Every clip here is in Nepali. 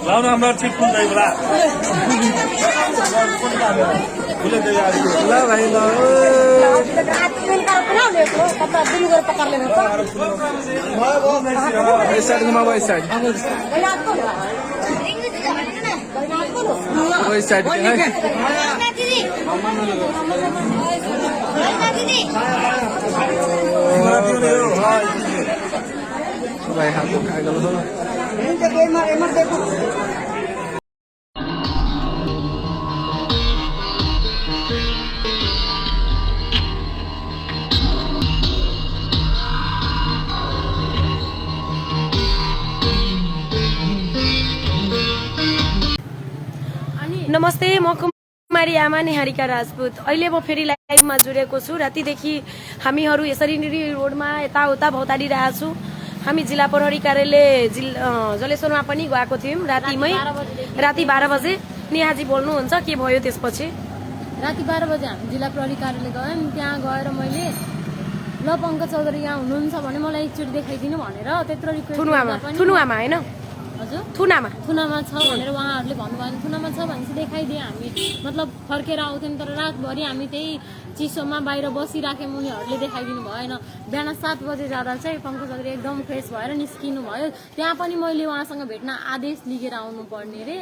लाउन नम्बर चिप कुन्दै बोला ल भाइ ल इस साइड घुमाओ इस साइड इस साइड भाई हाथ खा गलो नमस्ते म कुमारी आमा निहारिका राजपूत। अहिले म फेरि लाइभमा जुरेको छु। रातिदेखि हामीहरू यसरी रोडमा यताउता भौताडिरहेको छु। हामी जिल्ला प्रहरी कार्यालय जलेश्वरमा पनि गएको थियौँ रातिमै। राति 12 बजे नेहाजी बोल्नुहुन्छ के भयो त्यसपछि? राति 12 बजे हामी जिल्ला प्रहरी कार्यालय गयौँ। त्यहाँ गएर मैले ल पङ्कज चौधरी यहाँ हुनुहुन्छ भने मलाई एकचोटि देखाइदिनु भनेर त्यत्रो रिक्वेस्ट थुनुआमा हैन हजुर थुनामा छ भनेर उहाँहरूले भन्नुभयो। थुनामा छ भनेपछि देखाइदिए हामी। मतलब फर्केर आउँथ्यौँ तर रातभरि हामी त्यही चिसोमा बाहिर बसिराख्यौँ। उनीहरूले देखाइदिनु भएन। बिहान 7 बजे जाँदा चाहिँ पङ्कज चौधरी एकदम फ्रेस भएर निस्किनु भयो। त्यहाँ पनि मैले उहाँसँग भेट्न आदेश लिएर आउनु पर्ने रे,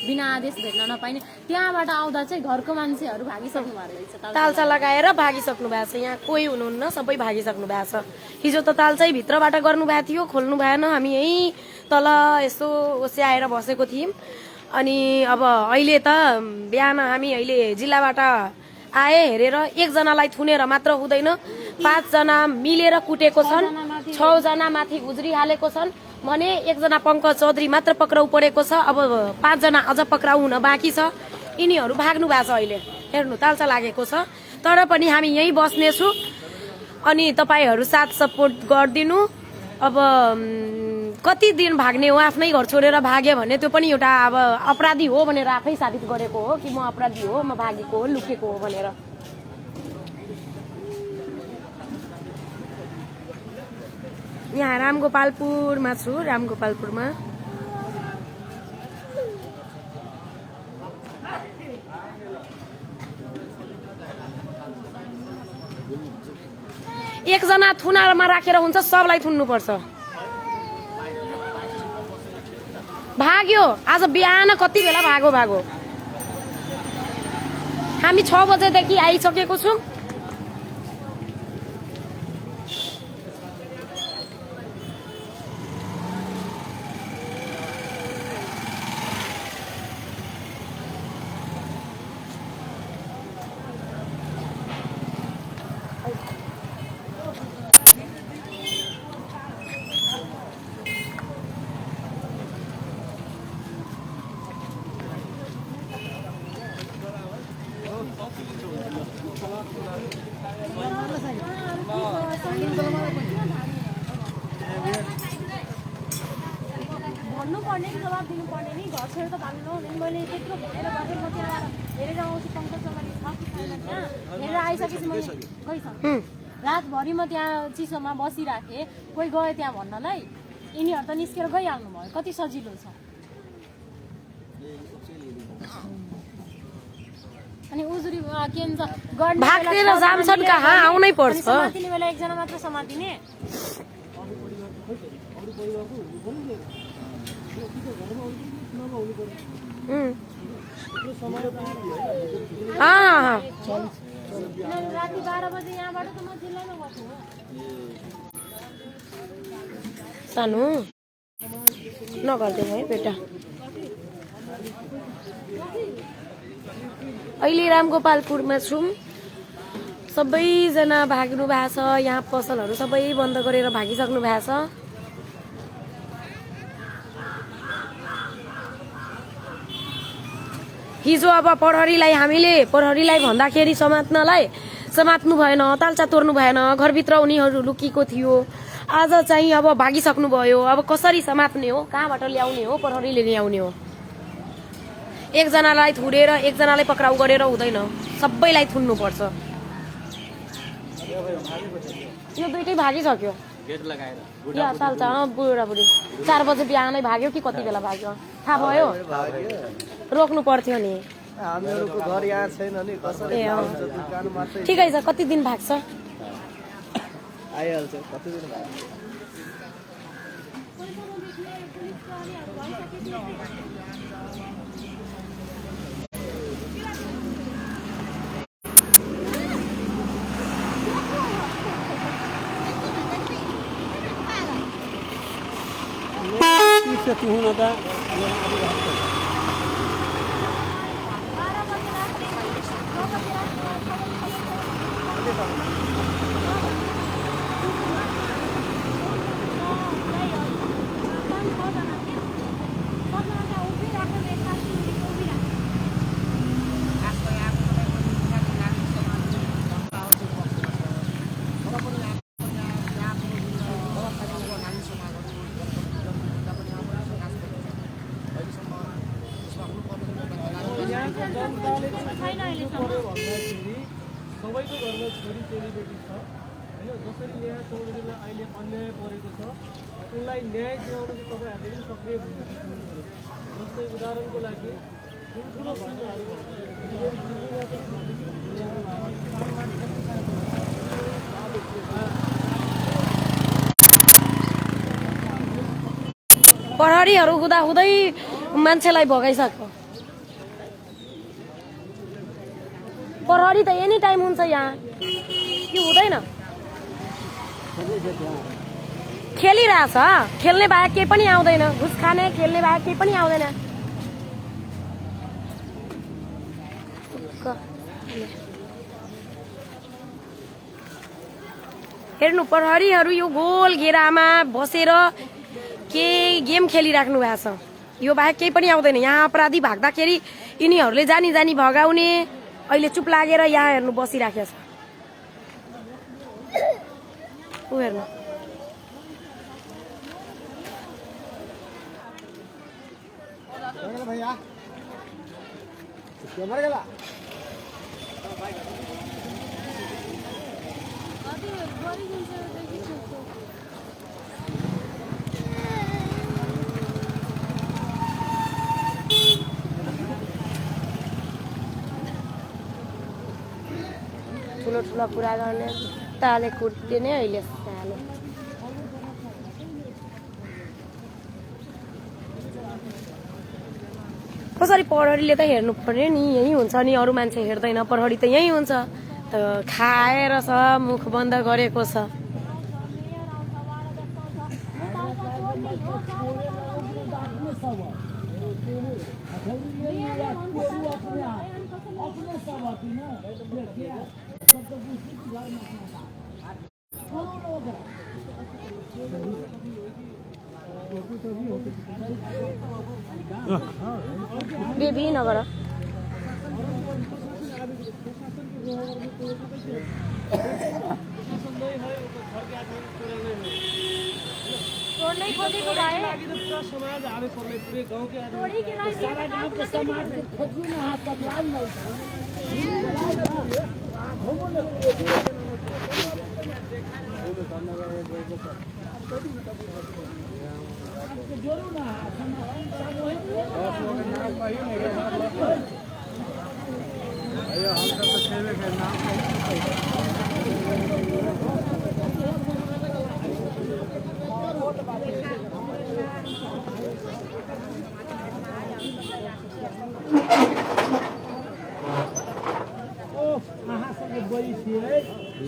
बिना आदेश भेट्न नपाइने। त्यहाँबाट आउँदा चाहिँ घरको मान्छेहरू भागिसक्नु भएको रहेछ। तालचा लगाएर भागिसक्नु भएको छ। यहाँ कोही हुनुहुन्न, सबै भागिसक्नु भएको छ। हिजो त ताल चाहिँ भित्रबाट गर्नु भएको थियो, खोल्नु भएन। हामी यही तल यसो ओस्याएर बसेको थियौँ। अनि अब अहिले त बिहान हामी अहिले जिल्लाबाट आए हेरेर एकजनालाई थुनेर मात्र हुँदैन, 5 जना मिलेर कुटेको छन्, 6 जना माथि गुज्रिहालेको छन् भने एकजना पङ्कज चौधरी मात्र पक्राउ परेको छ। अब 5 जना अझ पक्राउ हुन बाँकी छ। यिनीहरू भाग्नु भएको छ। अहिले हेर्नु तालचा लागेको छ। तर पनि हामी यही बस्नेछु अनि तपाईहरू साथ सपोर्ट गरिदिनु। अब कति दिन भाग्ने हो? आफ्नै घर छोडेर भाग्यो भने त्यो पनि एउटा अब अपराधी हो भनेर आफै साबित गरेको हो कि म अपराधी हो, म भागेको हो, लुकेको हो भनेर। यहाँ रामगोपालपुरमा छु। रामगोपालपुरमा एकजना थुनामा राखेर हुन्छ, सबलाई थुन्नुपर्छ। भाग्यो आज बिहान कति बेला भागो। हामी 6 बजेदेखि आइसकेको छौँ। भन्नुपर्ने जवाब दिनुपर्ने नि। घर छोडेर त भाग्नु हुने। मैले त्यत्रो भनेर गरेँ। म त्यहाँबाट हेरेर आउँछु पङ्कज चौधरी छ कि छैन। त्यहाँ हेरेर आइसकेपछि मैले गइसकेँ। रातभरि म त्यहाँ चिसोमा बसिराखेँ। कोही गयो त्यहाँ भन्नलाई, यिनीहरू त निस्केर गइहाल्नु भयो। कति सजिलो छ। अनि उजुरी के भन्छ भाग्नेर जान्छन् कहाँ, आउनै पर्छ। समातिने बेला एकजना मात्र समातिने। राति 12 बजे यहाँबाट त म जिल्लामा गएको हो। सानो नगर्दै है बेटा। अहिले रामगोपालपुरमा छौँ। सबैजना भाग्नु भएको छ। यहाँ पसलहरू सबै बन्द गरेर भागिसक्नु भएको छ। हिजो अब प्रहरीलाई भन्दाखेरि समात्नु भएन, तालचा तोड्नु भएन, घरभित्र उनीहरू लुकीको थियो। आज चाहिँ अब भागिसक्नु भयो। अब कसरी समात्ने हो, कहाँबाट ल्याउने हो, प्रहरीले ल्याउने हो। एकजनालाई थुडेर एकजनालाई पक्राउ गरेर हुँदैन, सबैलाई थुन्नुपर्छ। यो दुइटै भागिसक्यो। या तालचा बुढाबुढी 4 बजे बिहानै भाग्यो कि कति बेला भाग्यो थाहा भयो? रोक्नु पर्थ्यो नि। हामीहरुको घर यहाँ छैन नि, कसरी आउँछ दुकान मात्रै। ठिकै छ, कति दिन भाग्छ? आइहाल्छ, कति दिन भाग्छ। त्यति हुन त सबैको घरमा छोरी चेलीबेटी छ हैन। जसरी यहाँ चौधरीलाई अहिले अन्याय परेको छ, उनलाई न्याय दिलाउन चाहिँ तपाईहरुले पनि सक्रिय हुनुहुन्छ। जस्तै उदाहरणको लागि ठुलो सिनेमाहरू प्रहरीहरू हुँदै मान्छेलाई भगाइसक्यो। प्रहरी त एनी टाइम हुन्छ यहाँ कि हुँदैन? खेलिरहेछ, खेल्ने बाहेक केही पनि आउँदैन। घुस खाने, खेल्ने बाहेक केही पनि आउँदैन। हेर्नु, प्रहरीहरू यो गोल घेरामा बसेर के गेम खेलिराख्नु भएको छ। यो बाहेक केही पनि आउँदैन। यहाँ अपराधी भाग्दाखेरि यिनीहरूले जानी भगाउने। अहिले चुप लागेर यहाँ हेर्नु बसिराखेको छ। ऊ हेर्नु, ठुलो कुरा गर्ने ताले कुट्ने अहिले साले। कसरी प्रहरीले त हेर्नु पर्यो नि, यही हुन्छ नि। अरू मान्छे हेर्दैन, प्रहरी त यही हुन्छ। त खाएर छ, मुख बन्द गरेको छ। बेबी नगर। तोड्नै खोजेको भए समाज आवे पर्ने पुरै गाउँकै तोडी के लागि सारा गाउँको समाज खोज्नु न हात पकडाउनु न।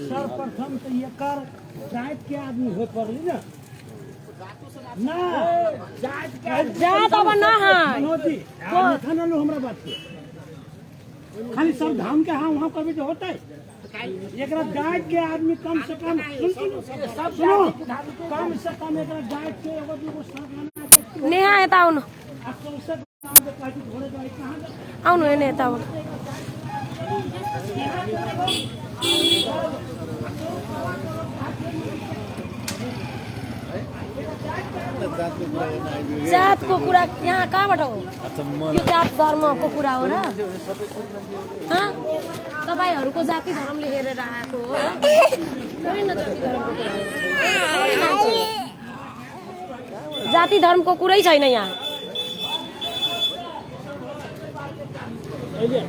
सर्वप्रथम तो ये कर जात के आदमी हो पड़ली ना जात अब ना खाना लो हमरा बात के खाली सब धाम के हाँ वहाँ कभी तो होता है। एक रात डाइट के आदमी कम से कम सुनो कम से कम एक रात डाइट के अगर भी वो सरकार नेहा यता आउनु से घोड़े दवाई कहाँ आउनु हेर्ने यता आउनु जातको कुरा यहाँ कहाँबाट हो यो जात धर्मको कुरा हो र तपाईँहरूको जाति धर्मले हेरेर आएको हो जाति धर्मको कुरै छैन यहाँ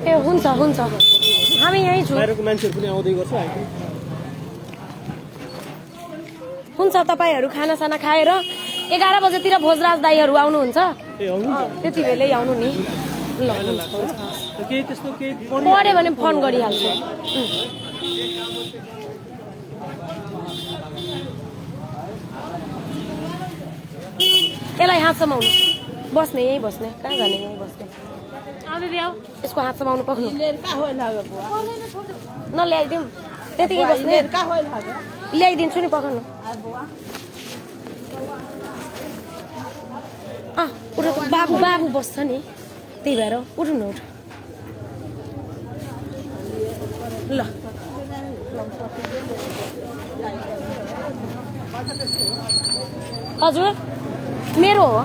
ए हुन्छ हुन्छ हामी यहीँ छौँ बाहिरको मान्छेहरू पनि आउँदै गर्छ हुन्छ तपाईँहरू खानासाना खाएर 11 बजेतिर भोजराज दाईहरू आउनुहुन्छ त्यति बेलै आउनु नि ल केही त्यस्तो केही पढ्यो भने फोन गरिहाल्छु यसलाई हात समाउनु बस्ने यहीँ बस्ने कहाँ जाने यहीँ बस्ने यसको हात समाउनु पक्नु नल्याइदिउँ त्यतिकै बस्ने ल्याइदिन्छु नि पकाउनु उठ्नु बाबु बाबु बस्छ नि त्यही भएर उठ्नु न उठ ल हजुर मेरो हो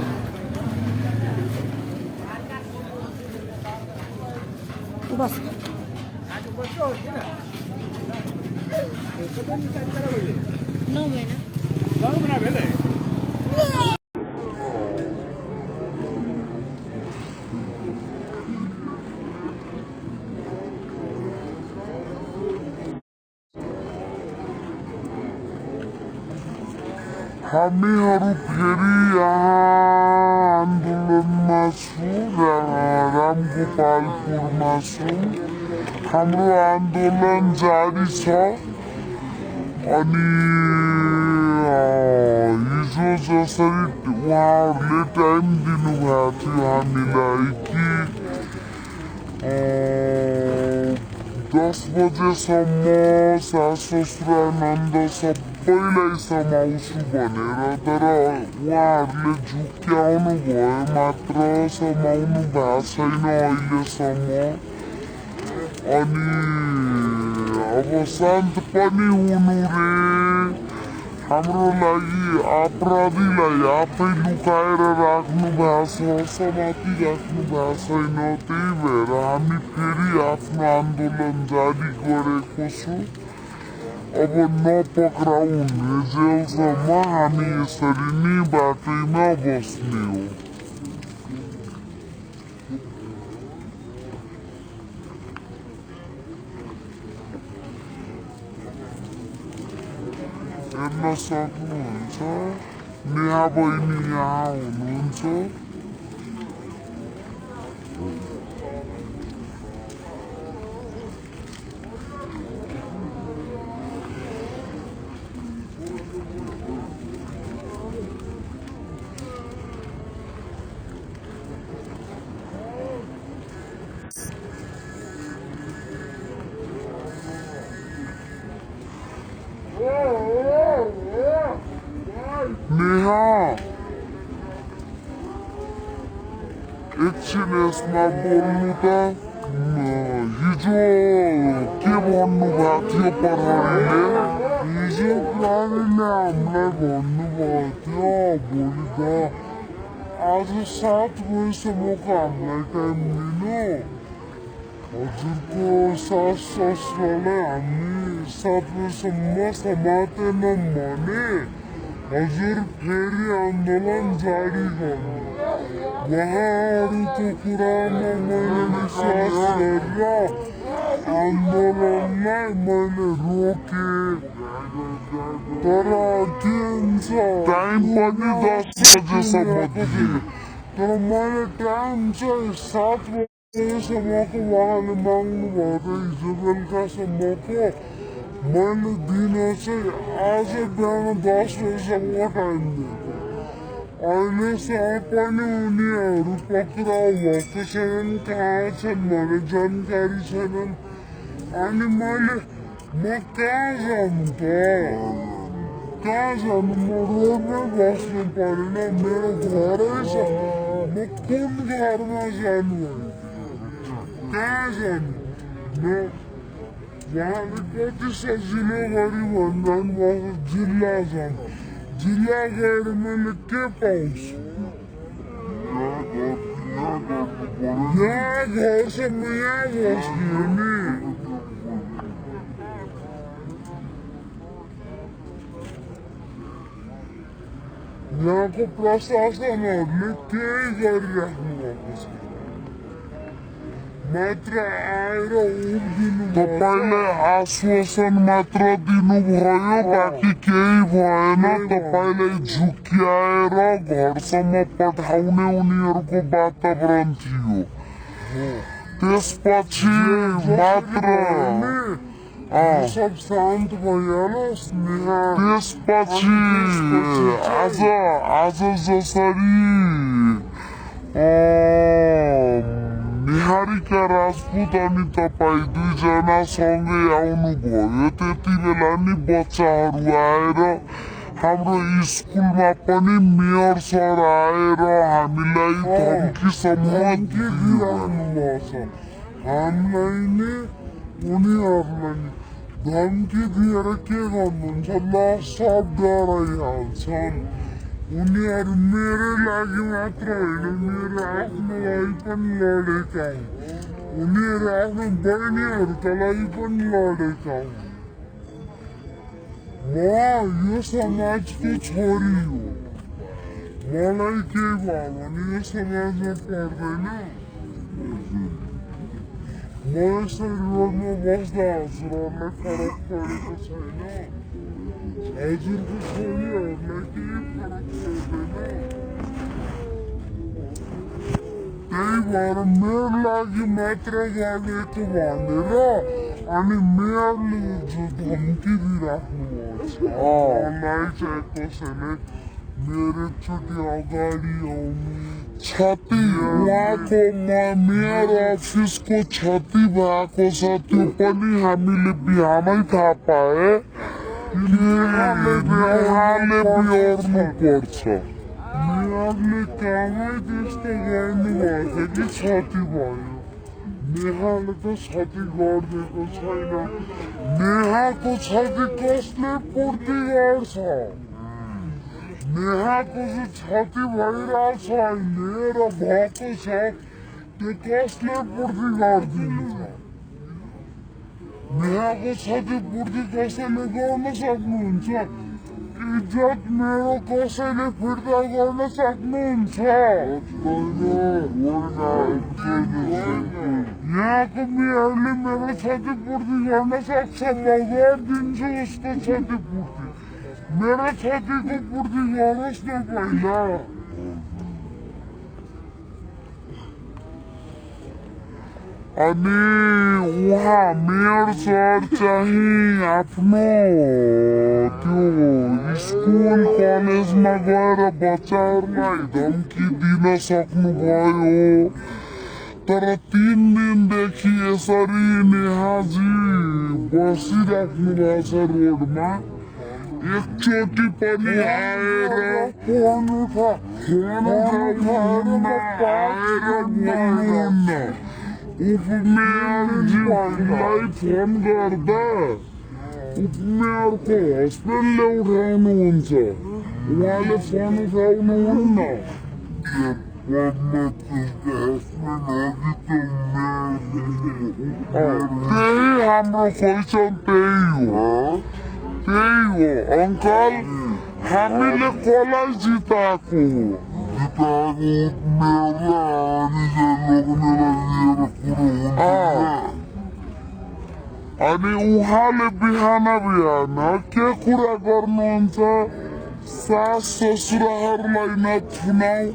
बस हामीहरू फेरि यहाँ आन्दोलनमा छौँ रामगोपालपुरमा छौँ हाम्रो आन्दोलन जारी छ अनि हिजो जसरी उहाँहरूले टाइम दिनुभएको थियो हामीलाई कि 10 बजेसम्म सास ससुरा नन्द सबैलाई समाउँछु भनेर तर उहाँहरूले झुक्क्याउनु भयो मात्र समाउनु भएको छैन अहिलेसम्म अनि अब शान्त पनि हुनु रे हाम्रो लागि अपराधीलाई आफै लुकाएर राख्नु भएको छ समाति राख्नु भएको छैन त्यही भएर हामी फेरि आफ्नो आन्दोलन जारी गरेको छु अब नपक्राउ हुने जेलसम्म हामी यसरी नै बाटैमा बस्ने हो हेर्न सक्नुहुन्छ नेहा बहिनी यहाँ हुनुहुन्छ नेहा एकछिन यसमा बोल्नु त हिजो के भन्नुभएको थियो प्रहरीले हिजो प्रहरीले हामीलाई भन्नुभएको थियो भोलि त आज 7 बजीसम्मको हामीलाई टाइम दिनु हजुरको सास ससुरालाई हामी 7 बजीसम्म समातेनौँ भने हजुर फेरि आन्दोलन जारी गर्नु उहाँहरूको कुरामा मैले विश्वास गरेर आन्दोलनलाई मैले रोकेँ तर के हुन्छ टाइम पनि 10 बजेसम्म दिएँ तर मैले टाइम चाहिँ 7 बजेसम्मको उहाँले माग्नु भएको हिजो बेलुकासम्मको मैले दिन चाहिँ आज बिहान 10 बजीसम्म टाइम दिएको अहिलेसम्म पनि उनीहरू पक्राउ भएको छैनन् कहाँ छन् भने जानकारी छैनन् अनि मैले म कहाँ जानु त कहाँ जानु म रोडमै बस्नु परेन मेरो घरै छ म कुन घरमा जानु कहाँ जानु म उहाँले कति सजिलो गरी भनिरहनु भएको जिल्ला जानु जिल्ला गएर मैले के पाउँछु यहाँ घरसम्म यहाँ बस्ने हो नि यहाँको प्रशासनहरूले केही गरिराख्नु भएको छ मात्र आएर उभिदिनु तपाईँले आश्वासन मात्र दिनुभयो बाँकी केही भएन तपाईँले झुक्क्याएर घरसम्म पठाउने उनीहरूको वातावरण थियो त्यसपछि मात्र सब शान्त भइहालोस् त्यसपछि आज जसरी निहारिका राजपूत अनि तपाईँ दुईजना सँगै आउनुभयो त्यति बेला नि बच्चाहरू आएर हाम्रो स्कुलमा पनि मेयर सर आएर हामीलाई धम्कीसम्म दिइराख्नु भएको छ हामीलाई नि उनीहरूलाई नि धम्की दिएर के गर्नुहुन्छ ल सब डराइहाल्छन् उनीहरू मेरो लागि मात्र होइन मेरो आफ्नो लागि पनि लडेका हुन् उनीहरू आफ्नो बहिनीहरूका लागि पनि लडेका हुन् म यो समाजको छोरी हो मलाई के भयो भने यो समाजमा पर्दैन म यसरी रोडमा बस्दा हजुरहरूलाई फरक परेको छैन हजुरको छोरीहरूलाई केही फरक पर्दैन त्यही भएर मेरो लागि मात्र गरेको भनेर अनि मेयरले जो धम्की दिइराख्नु भएको छ मलाई चाहिँ कसैले मेरो चोटि अगाडि आउनु क्षति उहाँको मेयर अफिसको क्षति भएको छ त्यो पनि हामीले बिहानै थाहा पाए उहाँले बिहारनु पर्छ मेयरले कामै त्यस्तो गर्नुभएछ कि क्षति भयो नेहाले त क्षति गरिदिएको छैन नेहाको क्षति कसले पूर्ति गर्छ नेहाको जो क्षति भइरहेछ अहिले र भएको छ त्यो कसले पूर्ति गरिदिन्छ नेहाको क्षतिपूर्ति कसैले गर्न सक्नुहुन्छ इज्जत मेरो कसैले फिर्ता गर्न सक्नुहुन्छ यहाँको मेयरले मेरो क्षतिपूर्ति गर्न सक्छ म गरिदिन्छु उसको क्षतिपूर्ति मेरो क्षतिको पूर्ति गरोस् न पहिला अनि उहाँ मेयर सर चाहिँ आफ्नो त्यो स्कुल कलेजमा गएर बच्चाहरूलाई धम्की दिन सक्नुभयो तर 3 दिनदेखि यसरी नेहाजी बसिराख्नु भएको छ रोडमा एकचोटि पनि आएर फोन आएर बोल्नुहुन्न उपमेयरजीलाई फोन गर्दा उपमेयरको हस्बेन्डले उठाउनुहुन्छ उहाँले फोन उठाउनुहुन्न त्यही हाम्रो क्वेसन त्यही हो अङ्कल हामीले कसलाई जिताएको अनि उहाँले बिहान के कुरा गर्नुहुन्छ सास ससुराहरूलाई नथुनाऊ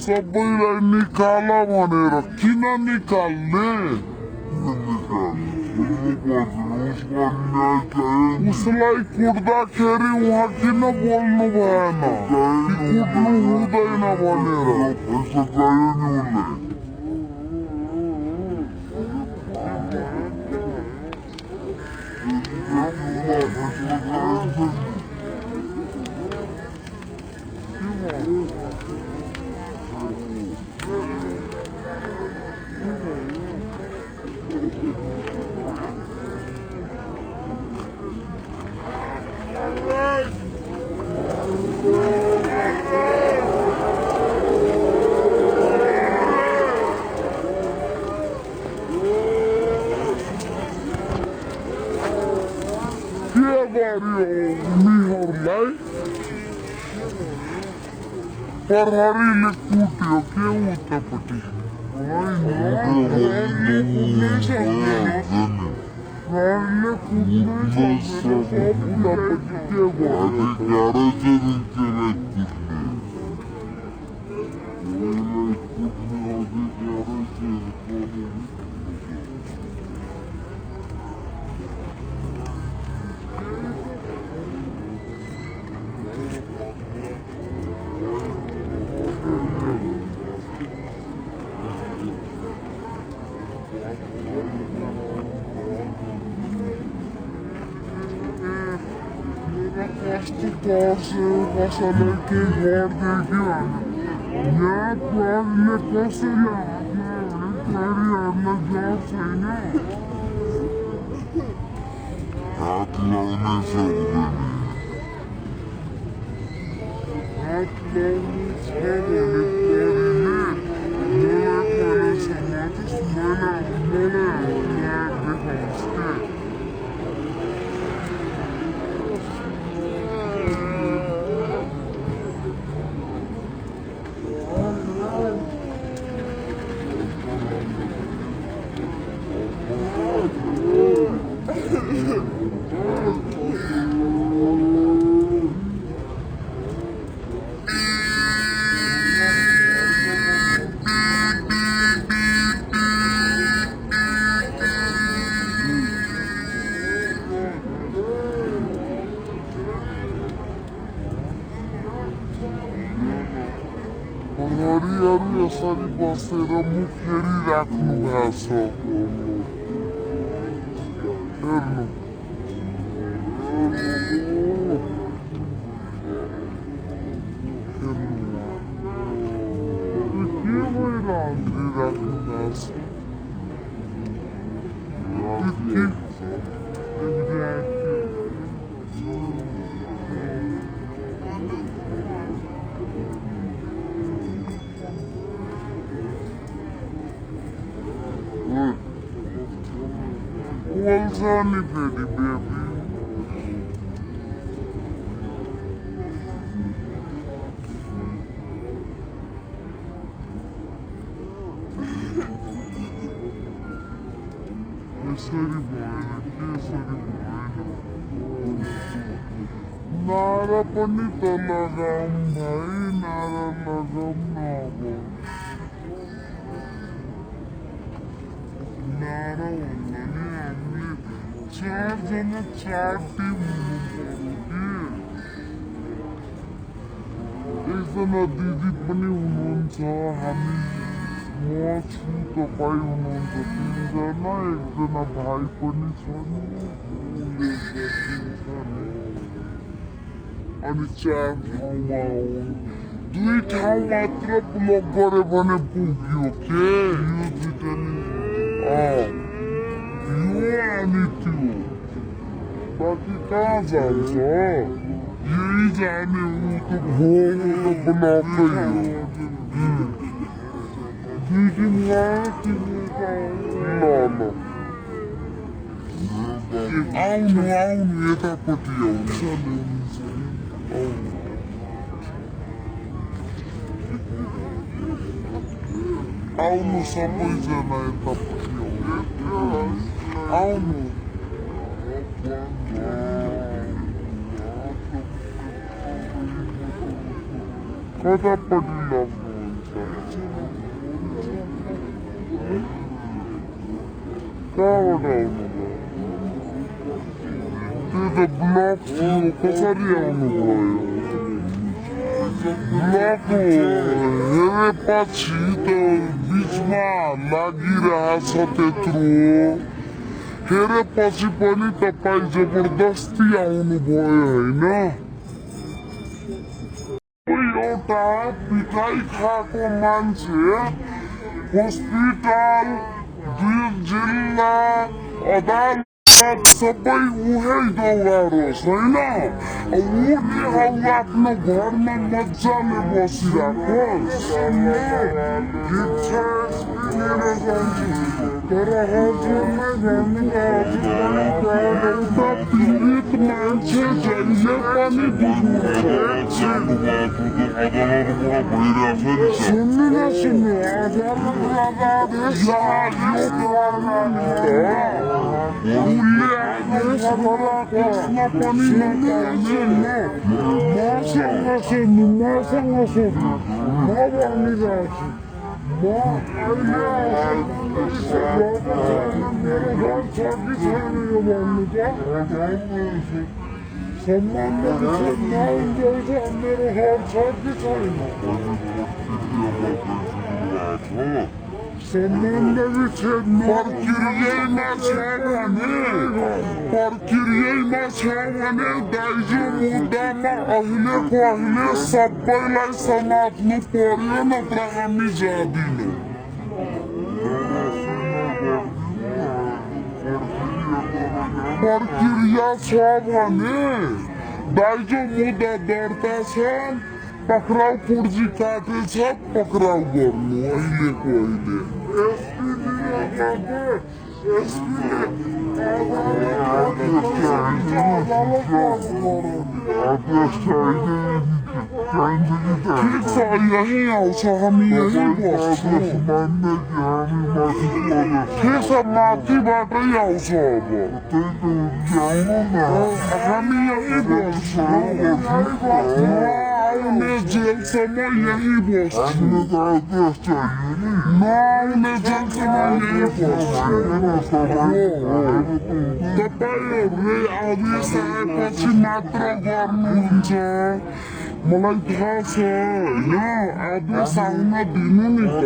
सबैलाई निकाल भनेर किन निकाल्ने उसलाई कुट्दाखेरि उहाँ किन बोल्नु भएन कुट्नु हुँदैन भनेर उनीहरूलाई प्रहरीले कुट्यो के उतापट्टि प्रहरीले कुट्नै सक्दैन उतापट्टि के कस्तो पर्छ कसैलाई केही गरिदियो यहाँ प्रहरीले कसैले प्रहरीहरूलाई डर छैन हात लाउनै सक्दैन हात लाउनु छ भने प्रहरीले मलाई पहिलासम्म मलाई देखाउँछ के प्रहरीहरू यसरी बसेर मुख हेरिराख्नु भएको छ हेर्नु के भएर हेरिराख्नु भएको छ Olzani dedi baby. Keseri boyna, keseri boyna. Nara pani to lagam bhai, nara lagam na bhai. Nara vandani hamle चारजना चार टिम एकजना दिदी पनि हुनुहुन्छ हामी म छु तपाईँ हुनुहुन्छ तीनजना एकजना भाइ पनि छन् अनि चार ठाउँमा दुई ठाउँ मात्र ब्लक गरे भने पुग्यो के यो दुईटा यो अनि त्यो बाँकी कहाँ जान्छ यही जाने ऊ त ब्लकै हो दुई दिन ल आउनु यतापट्टि आउँछ आउनु सबैजना यतापट्टि आउनु कतापट्टि लाग्नुहुन्छ कहाँबाट आउनुभयो त्यो त ब्लक थियो कसरी आउनुभयो ब्लक हेरेपछि त बिचमा लागिरहेछ त्यत्रो हेरेपछि पनि तपाईँ जबरदस्ती आउनुभयो होइन एउटा पिटाइ खाएको मान्छे हस्पिटल जिल्ला अदालत सबै उही दौडारोस् होइन उनी आफ्नो घरमा मजाले बसिराखोस् तर हजुरलाई भन्नुभयो एउटा पीडित मान्छे जहिले पनि सुन्नु न सुन्नु आदेश उसले आदेश गराएकोमा पनि मसँग सुन्नु म भनिरहेछु म मेरो घर छ कि छैन यो भन्नु त सम्बन्ध नहुन्छ मेरो घर छ कि छैन सम्बन्ध विच्छेद प्रक्रियामा छ भने दाइजो मुद्दामा अहिलेको अहिले सबैलाई समात्नु पर्यो नत्र हामी जाँदिनौँ प्रक्रिया छ भने दाइजो मुद्दा दर्ता छ पक्राउ पुर्जी काटेछ पक्राउ गर्नु अहिलेको अहिले ठिक छ यहीँ आउँछ हामी यहीँ बस्छौँ ठिक छ माथिबाटै आउँछ अब हामी यहीँ बस्छौँ आउने जेलसम्म यहीँ बस्छु नआउने जेलसम्म यहीँ बस्छु तपाईँहरूले आदेश आएपछि मात्र गर्नुहुन्छ मलाई थाहा छ होइन आदेश आउन दिनु नि त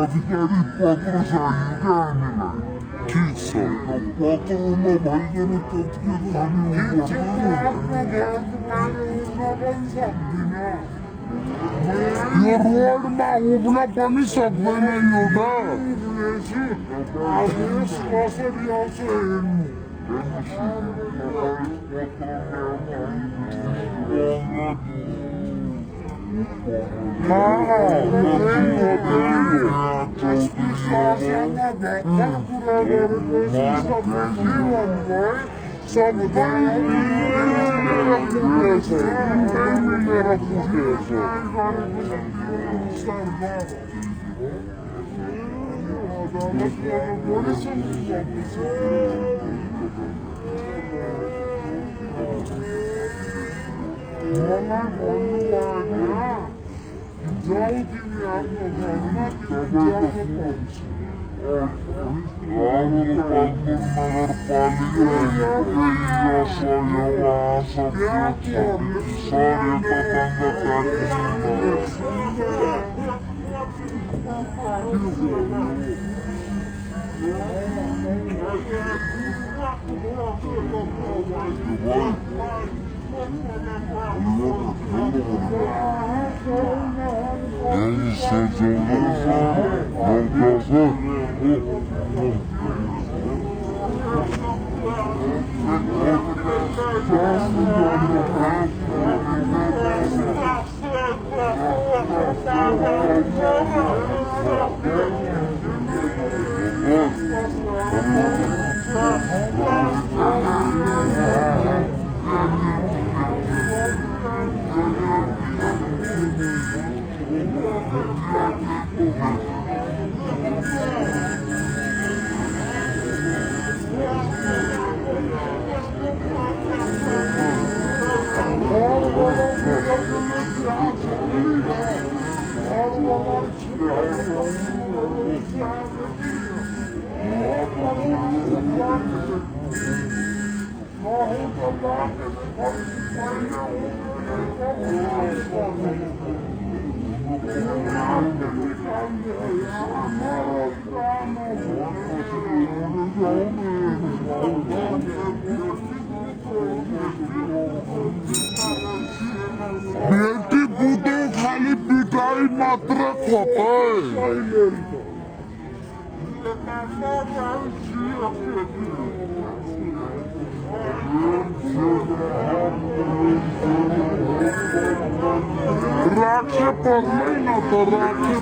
अधिकारी पत्र चाहियो क्या हामीलाई ठिक छ पत्र नभइकन यो रोडमा उभिन पनि सक्दैन एउटा आदेश कसरी आउँछ हेर्नु बेटी बूतो खाली पिटाई मात्र होता राखे पर नहीं ना तो राखे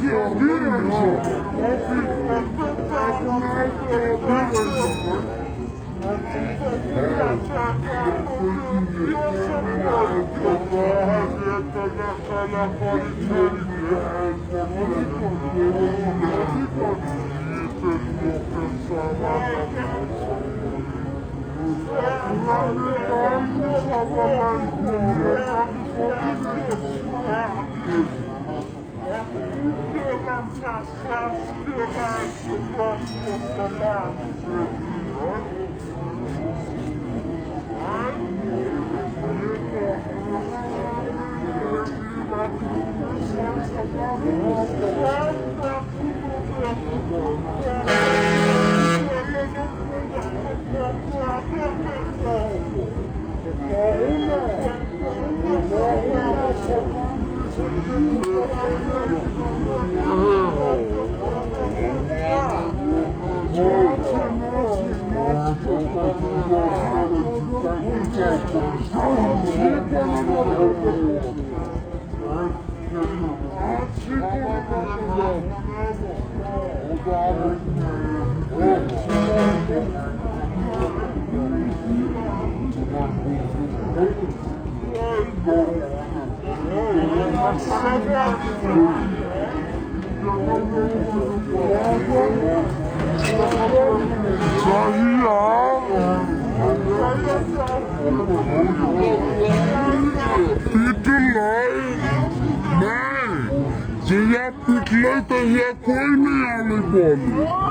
या पिटले तो या कोई नहीं आने बोले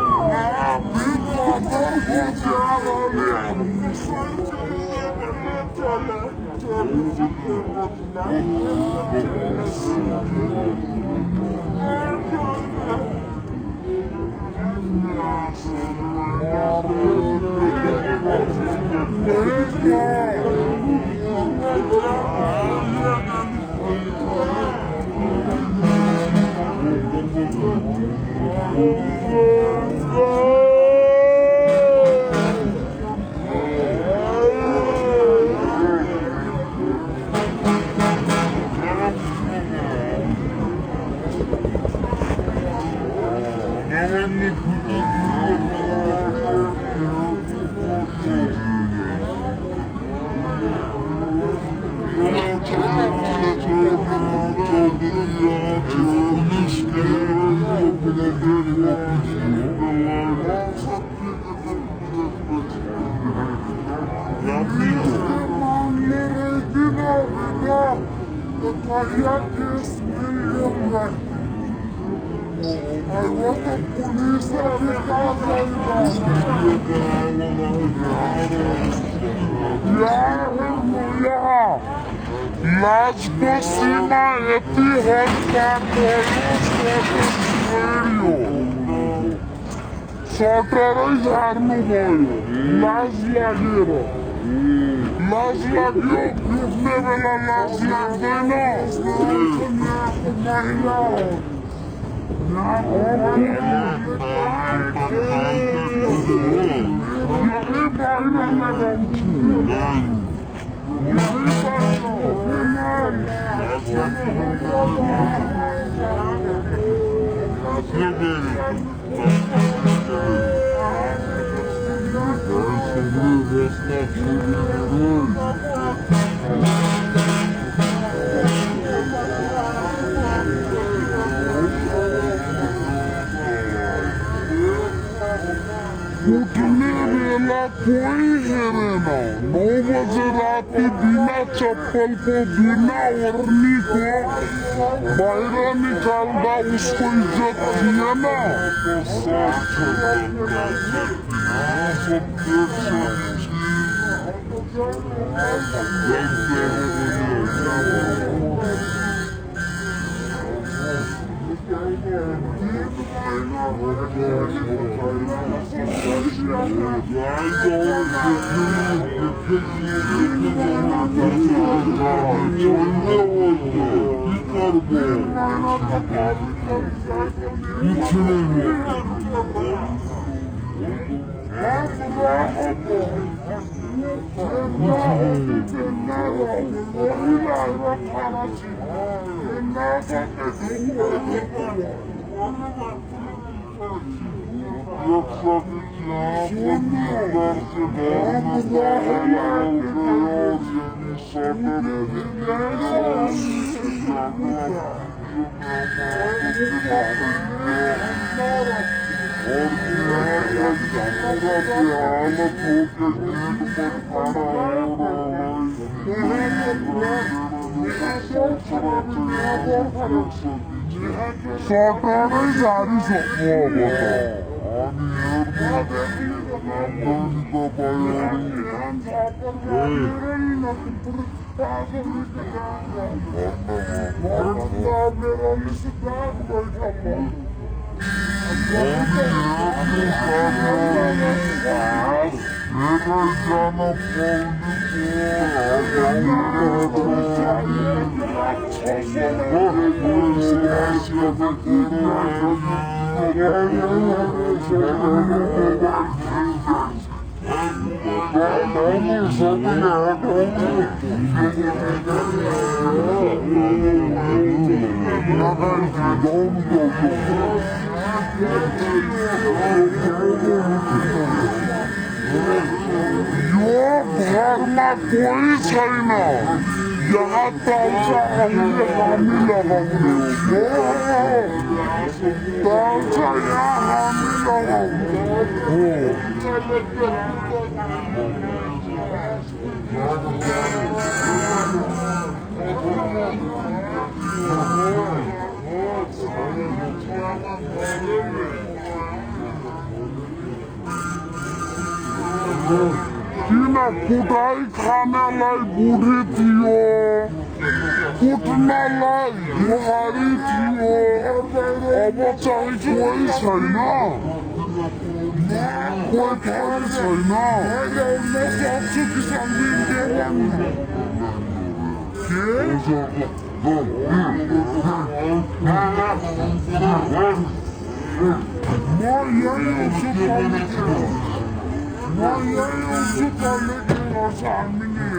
Las bocina Soltarai arno voio, las laguero. Las laguero, neve la las laguero. उठने वेला कोई हेरे ना 9 बजे रात बिना चप्पल को बिना ओढ़नी को बाहर निकालना उसको इज्जत दिया ना कुटाई खानालाई बुढी थियो, कुट्नलाई बुहारी थियो, अब चाहिँ कोही छैन, कोही पनि छैन। सक्छु किसान दिन के भन्नु म यही हुन्छु कहिले के गर्छ हामीले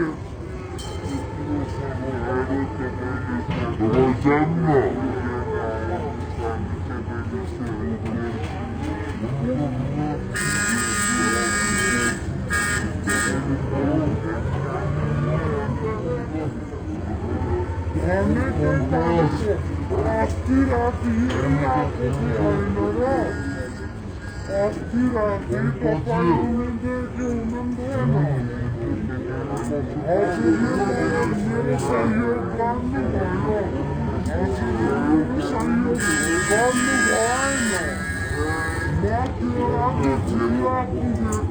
अस्ति राति तपाईँ हुनुहुन्थ्यो हजुरले मेरो सहयोग गर्नुभयो, हजुरले सहयोग गर्नु भएन। म त्यो राति जिल्ला पुगेँ।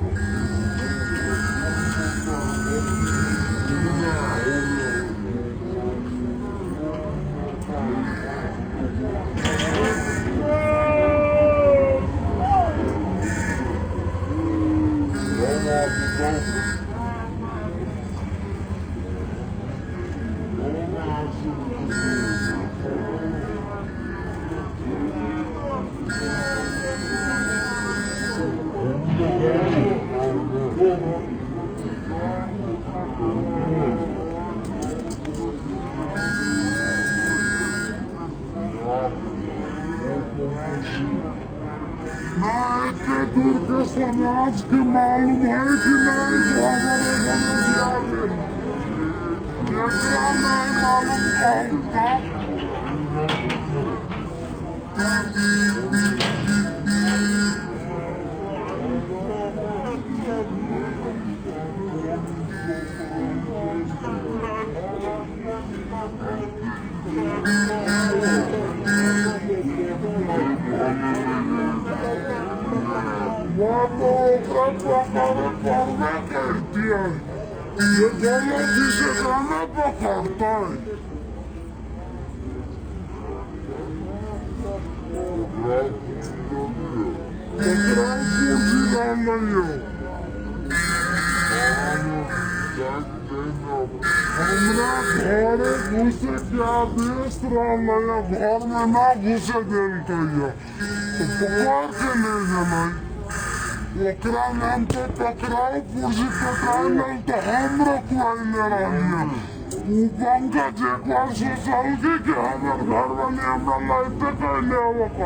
समाज के मालूम है कि नहीं जो हमारे बनोजियाले एकरा नहीं मालूम कहूँगा। ये दोनों जिसे गाना पकड़ता है पकड़ाओ कुर्सी डाल रही हो हमरा घर घुसे क्या देश रहा घर में ना घुसे दिल कहिए तो पकड़ के ले जाना ओकरा नाम पे पकड़ाओ कुर्सी पकड़ाई नहीं तो हम रखवाई ले रही है पंकज एक बार सोचल कि हमारे घर वाले हमरा लाइटे कहले हो के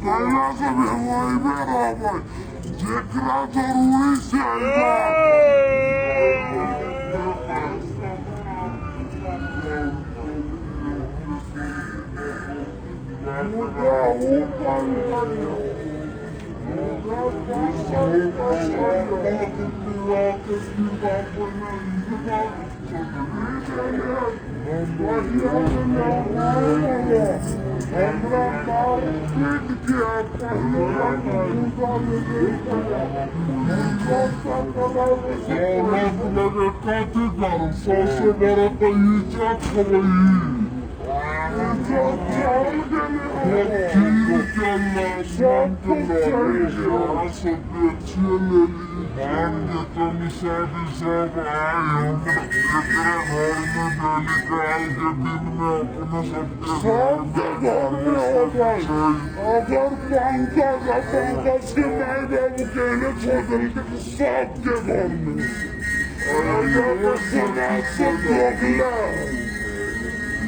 कहला से भी वही में रहबै जेकरा जरूरी से सबसे बड़ा तो इज्जत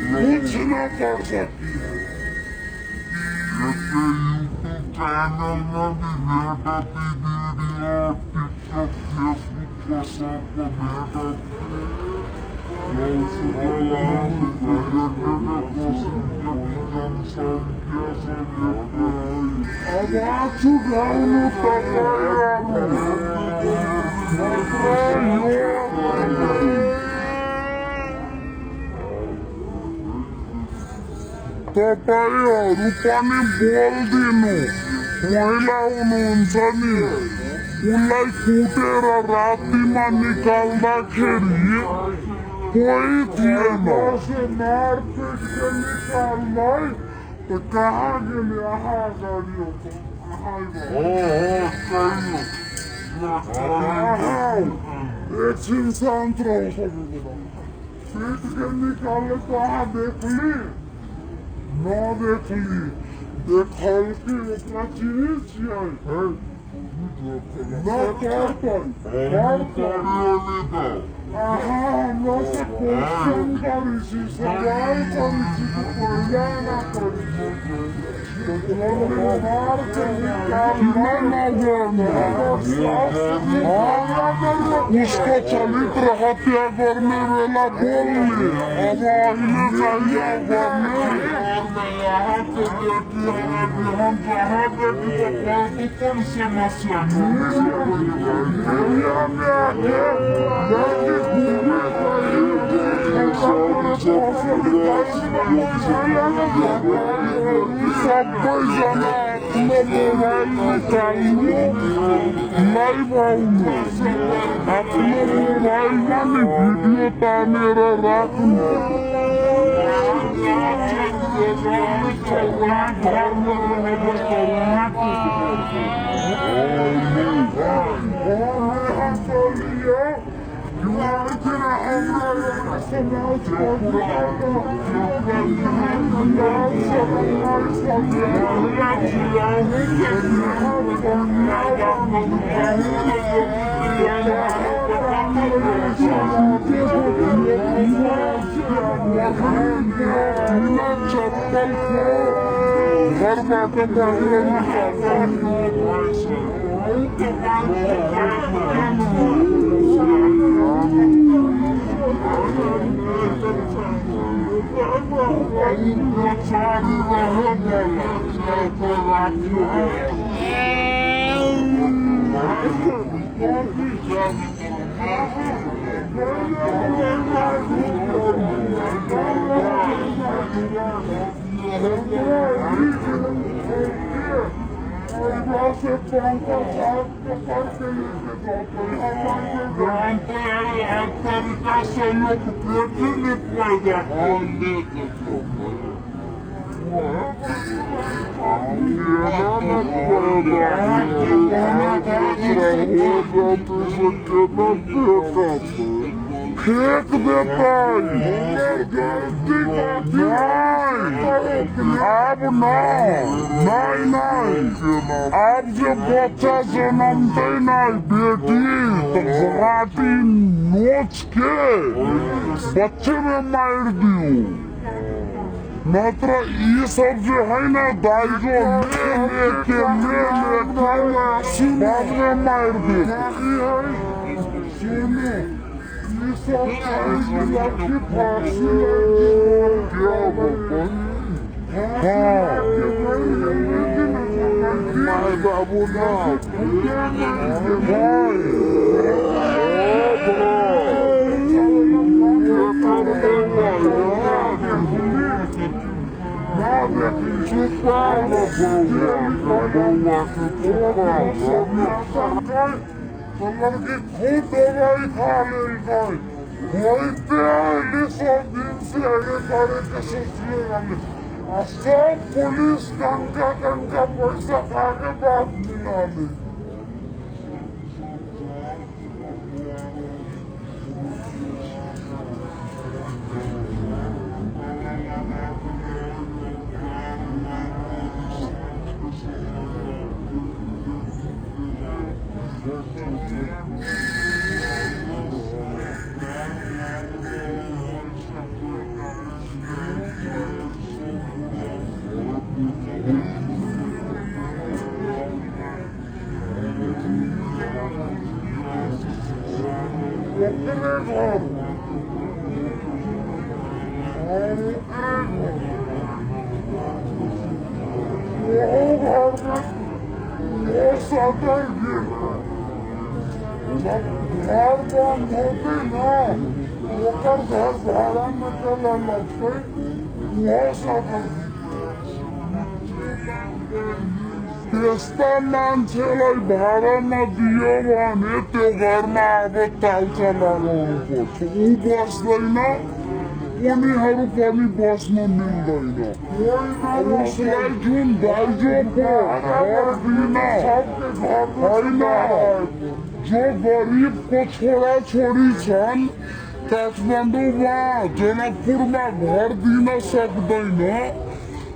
कुछ ना कर सकती चैनल में भी बेटा की वीडियो टिकटॉक फेसबुक पर सब पर तपाईँहरू पनि बोल्दिनु पहिला हुनुहुन्छ नि उसलाई कुटेर रातिमा निकाल्दाखेरि कोही थिएन मारपिटले निकाल्दै त कहाँ गेले आहा अगाडि एकछिन शान्त रह पिट के निकाले कहाँ देखली न देखली देखल कि ओकरा चिन्ह छियै न करतै हमरा से क्वेश्चन करी छी सवाल करी छी पहिला ना करी मार के उसको चरित्र हत्या करने वाला बोलने अब आईने चाहिए करने यहाँ पे देखिए हम जहाँ देखी तो कौन समस्या अपने मोबाइल में वीडियो तानेरा रखना चप्पल घर बाटे यहाँ से पंखा साफ करके लेके जाते हैं यहाँ पे हर तरीका से लोग बेटी नहीं पैदा कर लेके फेंक देता अब नहीं अब जो बच्चा जन्मते नहीं बेटी तो घाटी नोच के बच्चे में मार दियो मात्र ये सब जो है ना दाइजो लेके बाद में मार दे सुनो ये सब की फांसी क्या बाबा हाँ माय बाबू ना लड़की खूब दवाई खा ले गई वही पहले सब दिन से आगे बढ़े के सोचने वाले सब पुलिस टंका पैसा खा के बात मिला ली त्यस्ता मान्छेलाई भाडामा दियो भने त्यो घरमा अब तालचा लगाउनु पर्छ ऊ बस्दैन उनीहरू पनि बस्न मिल्दैन उसलाई जुन दाइजोको घर दिन होइन जो गरिबको छोराछोरी छन् काठमाडौँमा जनकपुरमा घर दिन सक्दैन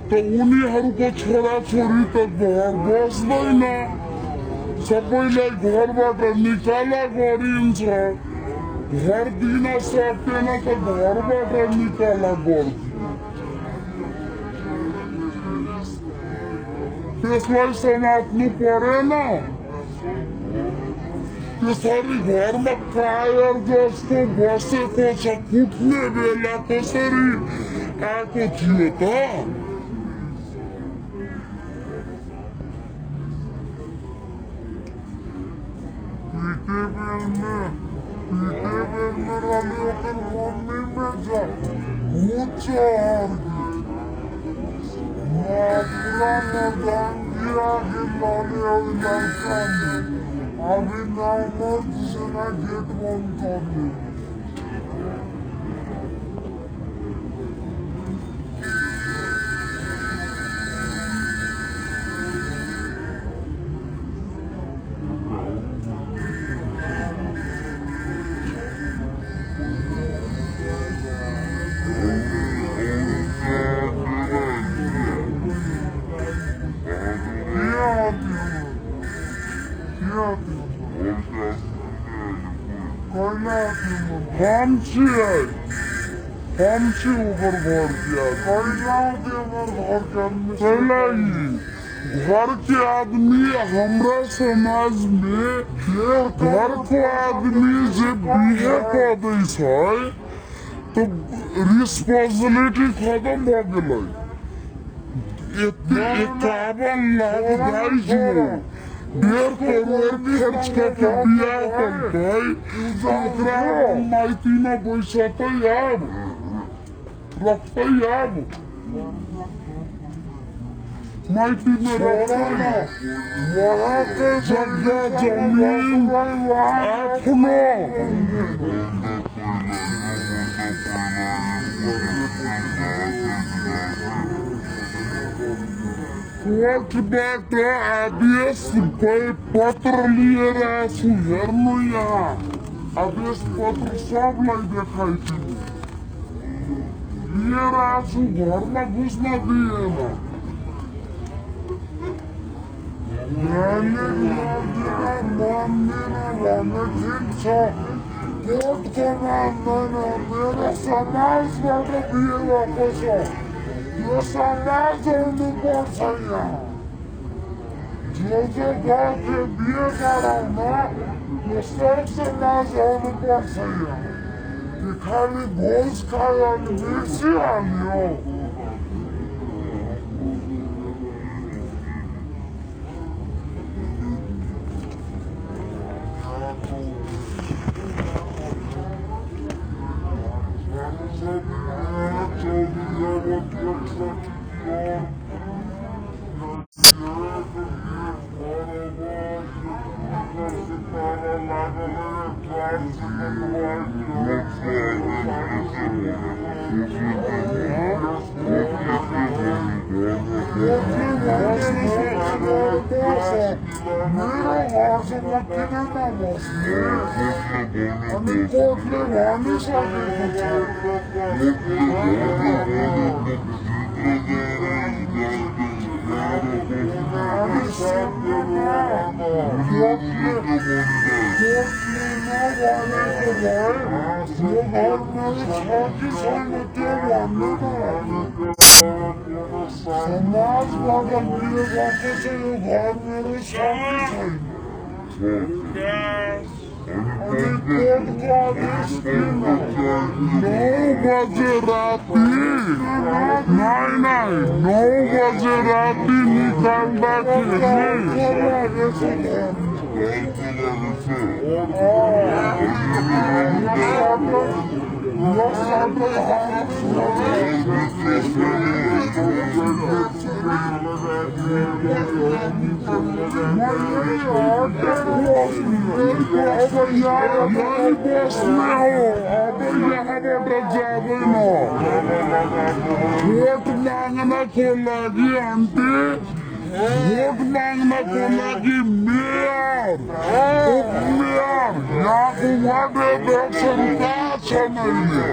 त उनीहरूको छोराछोरी त घर बस्दैन सबैलाई घरबाट निकाला गरिन्छ घर दिन सकेन त घरबाट निकाला गर्छ त्यसलाई समात्नु परेन त्यसरी घरमा टायर जस्तो बसेको छ कुट्ने बेला कसरी आएको थियो त अभी नंबर जिसना गेट बंद कर दी हमसे ऊपर भर दिया घर के आदमी हमरा समाज में घर को आदमी जब बिहे कर दै छै तो रिस्पांसिबिलिटी खत्म भ गेलै 51 लाख दाइजो 1.5 करोड़ खर्च करके बिहा करतै ओकरा माइतीमे बैसतै अब रखतै अब माइती में रखना वहाँ के जगह जमीन अपनो कोर्टबाट आदेश पत्र लिएर आछु हेर्नु यहाँ आदेश पत्र सबलाई देखाइदिनु लिएर आछु घरमा घुस्न दिएन कोर्टको मान्दैन मेरो समाजबाट बिहे भएको छ यो समाज आउनुपर्छ यहाँ जो गर्थ्यो बिहे गराउन यो सब समाज आउनुपर्छ यहाँ कि खालि भोज खायो अनि बिर्सिहाल्यो समाजबाट बिहे भएको छ यो घर मेरो शान्ति छैन अनि कोर्टको आदेश दिन 9 बजे राति नहीं 9 बजे राति वोट माग्नको लागि आन्टी वोट माग्नको लागि मेयर उपमेयर यहाँको वार्ड अध्यक्ष कहाँ छ मैले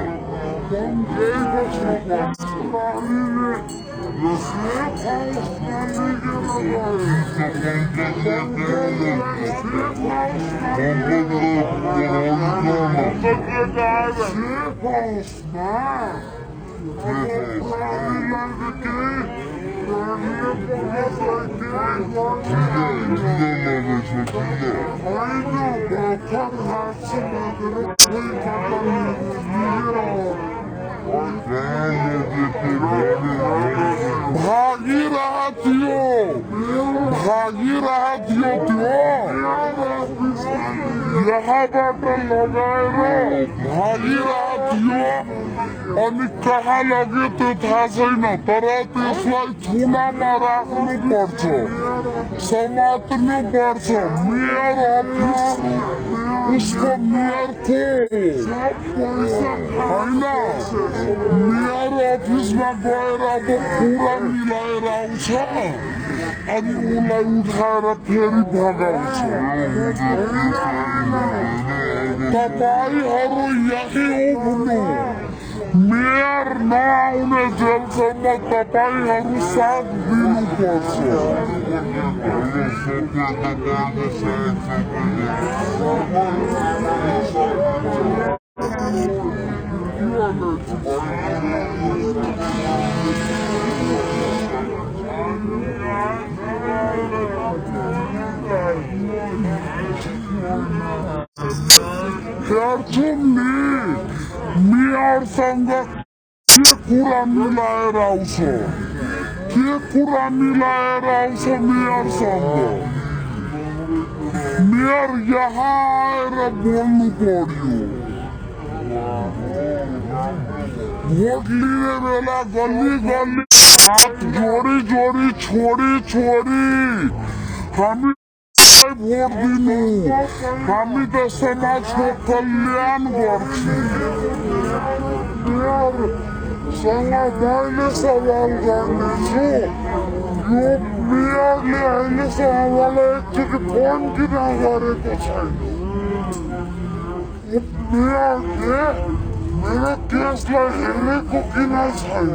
भागिरहथ्यो त्यो यहाँबाट लगाएर भागिरहथ्यो अनि कहाँ लग्यो त्यो थाहा छैन तर त्यसलाई थुनामा राख्नुपर्छ समात्नुपर्छ मेयर अफिस उसको मेयरको होइन मेयर अफिसमा गएर अब कुरा मिलाएर आउँछ अनि उसलाई उठाएर फेरि भगाउँछ तपाईहरु यही उभिनु मेयर नआउने जेलसम्म तपाईहरु साथ दिनुपर्छ हेर्छौँले मेयरसँग के कुरा मिलाएर आउँछ मेयरसँग मेयर यहाँ आएर बोल्नु पर्यो भोट लिने बेला गल्ली गल्ली हात जोडी जोडी छोडी छोडी हामी भोट दिनु हामी त समाजको कल्याण गर्छौँ सँग मैले सवाल गर्नेछु यो मेयरले अहिलेसम्म मलाई एकचोटि फोन किन गरेको छैन मेयरले मेरो केसलाई हेरेको किन छैन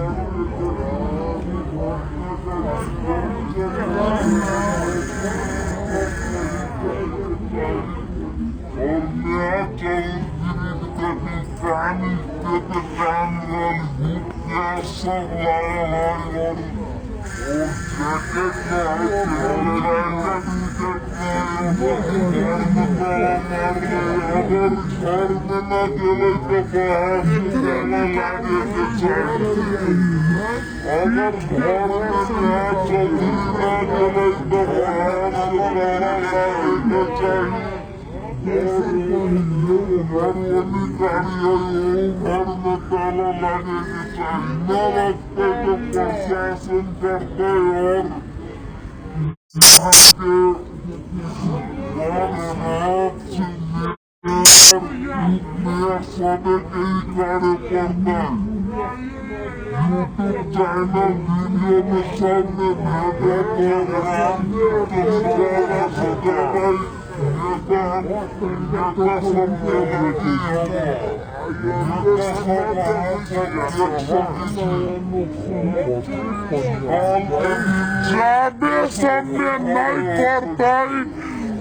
जाबे सामने नहीं करताई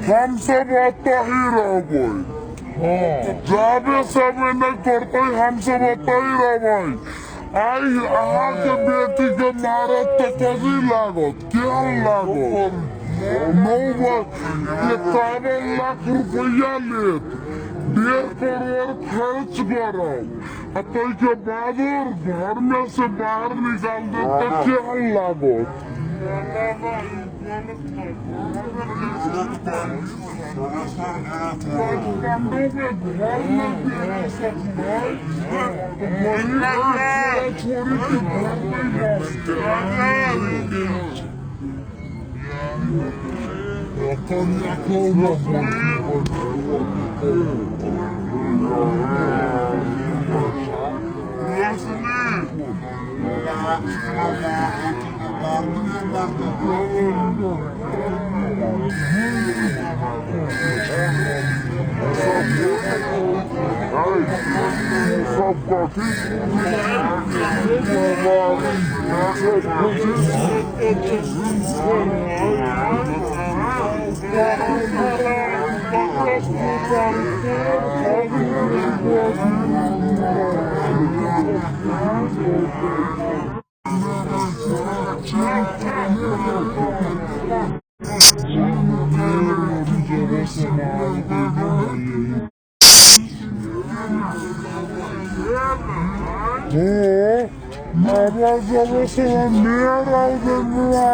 हम सब आता ही रह गए जाबे सामने नहीं करताई हम सब आता ही रह गए आई अहाँ के बेटी के मारत तो कभी लागत क्या लागत 51 लाख रुपया लेत 1.5 करोड़ खर्च करो तो के बाद घर में से बाहर निकाल दे तो क्या लागत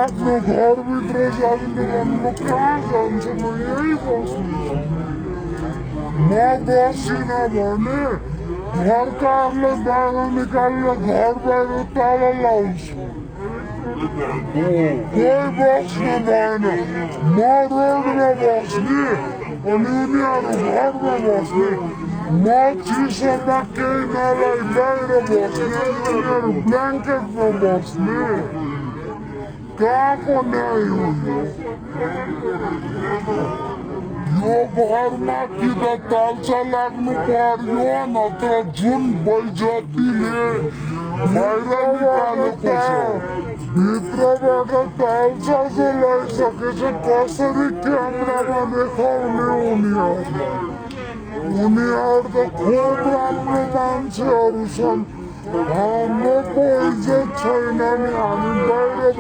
अपने घर भीतर जाने कहाँ जान्छ म यही बस्नु म बसिन भने घरकाहरूले बाहिर निकालेर घर बाहिर ताला लाउँछ कोही बस्नु भएन म रोडमा बस्ने अनि उनीहरू घरमा बस्ने म चिसोमा केही नलाई बाहिर बस्ने उनीहरू ब्ल्याङ्केटमा बस्ने कहाँको न्याय हो यो घरमा कि त तालचा लाग्नु पर्यो नत्र जुन बैजतीले बाहिर निकालेको छ भित्रबाट तालचा चाहिँ लगाइसकेछ कसरी क्यामेरामा देखाउने उनीहरू त खुब राम्रो मान्छेहरू छन् हाम्रो पो इज्जत छैन नि हामी बाहिर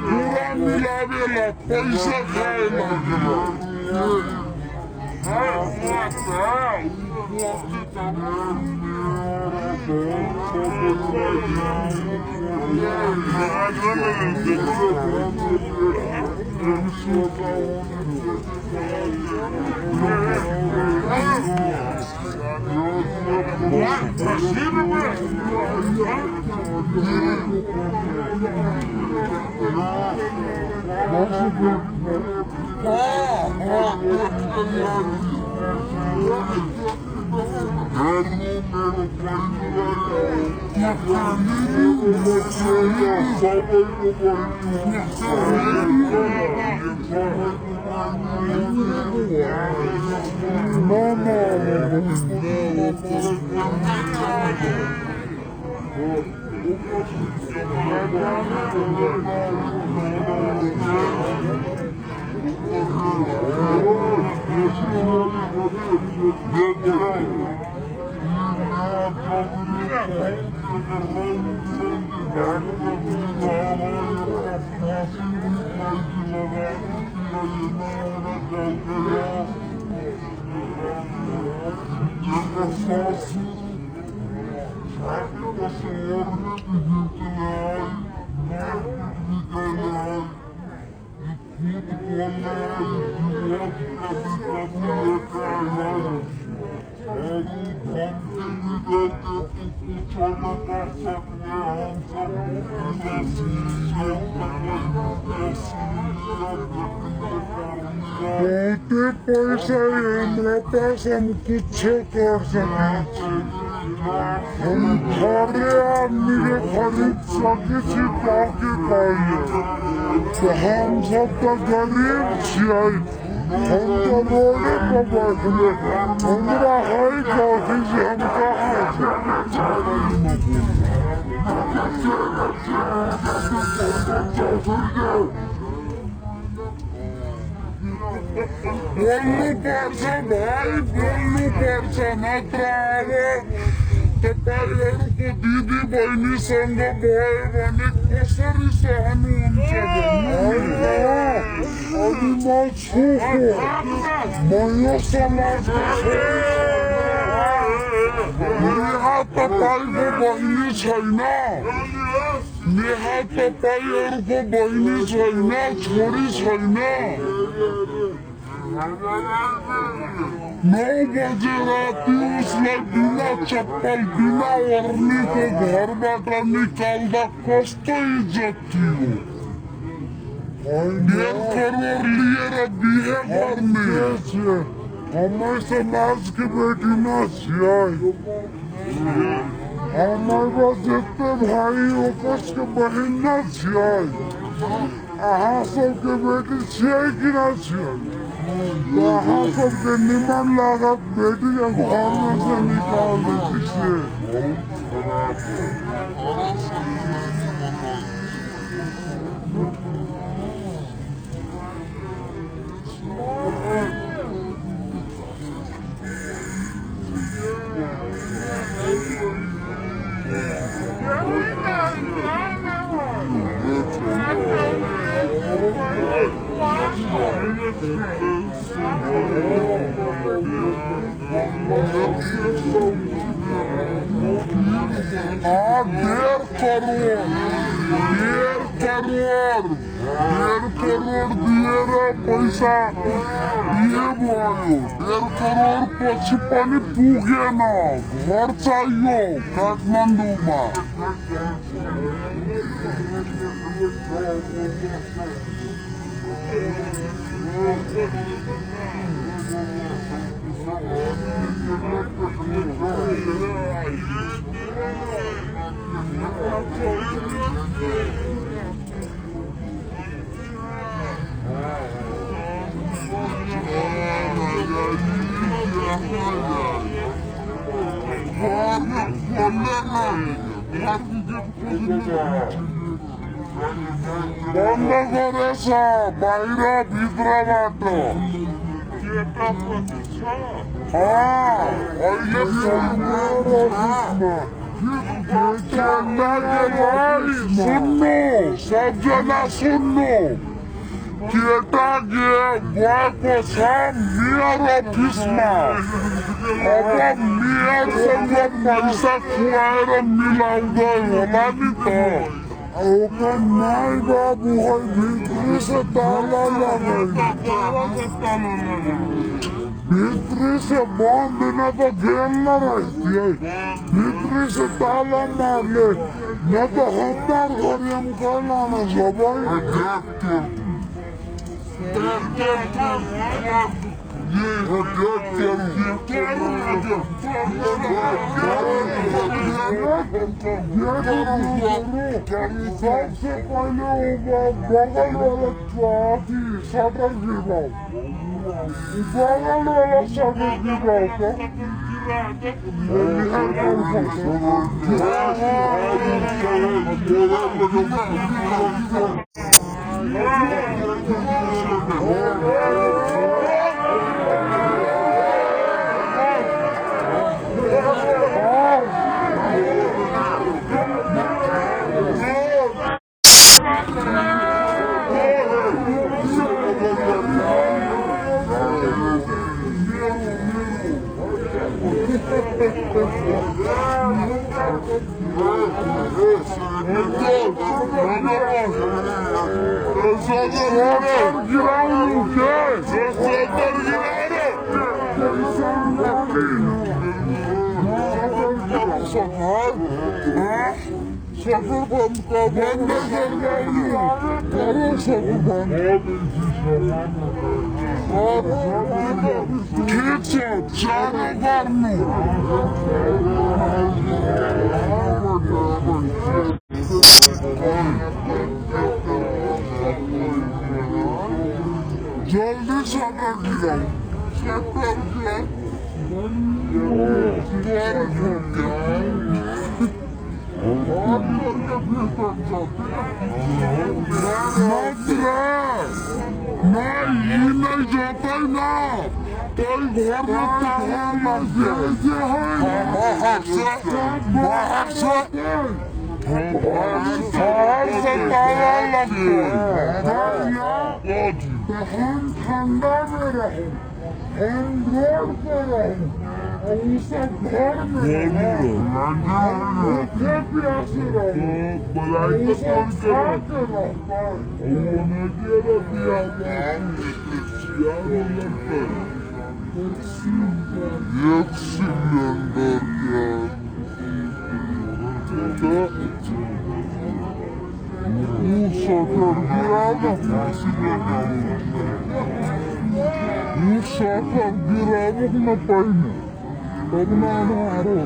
पूरा मिलावेला पैसा खाए लागेला होते पैसा हमरा पास हम कुछ कर सके हम घरे आदमी के खरीद सके छी ताकि पाइए तो हम सब तो गरीब छियै हम तो रोडे पर बैठले हमरा है कथी से हम बोल्नु पर्छ भाइ बोल्नु पर्छ नत्र अब तपाईहरूको दिदी बहिनीसँग भयो भने कसरी सहनुहुन्छ अनि म छु म यो समाजको छु नेहा तपाईँको बहिनी छैन नेहा तपाईँहरूको बहिनी छैन छोरी छैन 9 बजे राति उसलाई बिना चप्पल बिना ओर्नीको घरबाट निकाल्दा कस्तो इज्जत थियो 1.5 करोड लिएर बिहे गर्ने हमारे समाज की बेटी न छियै हमारे जितने भाई हो कसके बहिन न छियै अहाँ सबके बेटी छियै कि न छियै अहाँ सबके निमन लागत बेटी के घर में से निकाल देती से डेढ़ दिएर पैसा दिए भयो 1.5 करोड पछि पनि पुगेन घर चाहियो काठमाडौँमा बन्द गरेछ बाहिर भित्रबाट अहिले सुन्नु सबजना सुन्नु केटाके गएको छ मेयर अफिसमा अब मेयरसँग पैसा खुवाएर मिलाउँदै होला नि त अब माई बाबु है भित्री से ताला भित्री से बंद न तो गेल न रहती है भित्री से ताला मार ले न तो हमार घर हम कहला न जबाई सबसे पहले बगल वाला ट्रॉफी शटर गिराओ बगल वाला शटर गिराओ सफर बंद का बंद करो सफर बंद ठीक से चारों करने जल्दी सफर गिराओ सफर नहीं जाता ना कोई घर में बाहर से हम ठंडा में रहे हम रोड पे रहे सब घर में प्यासे रहे एक सिलेंडर सफर गिरावक न पाइने तब ना हमारो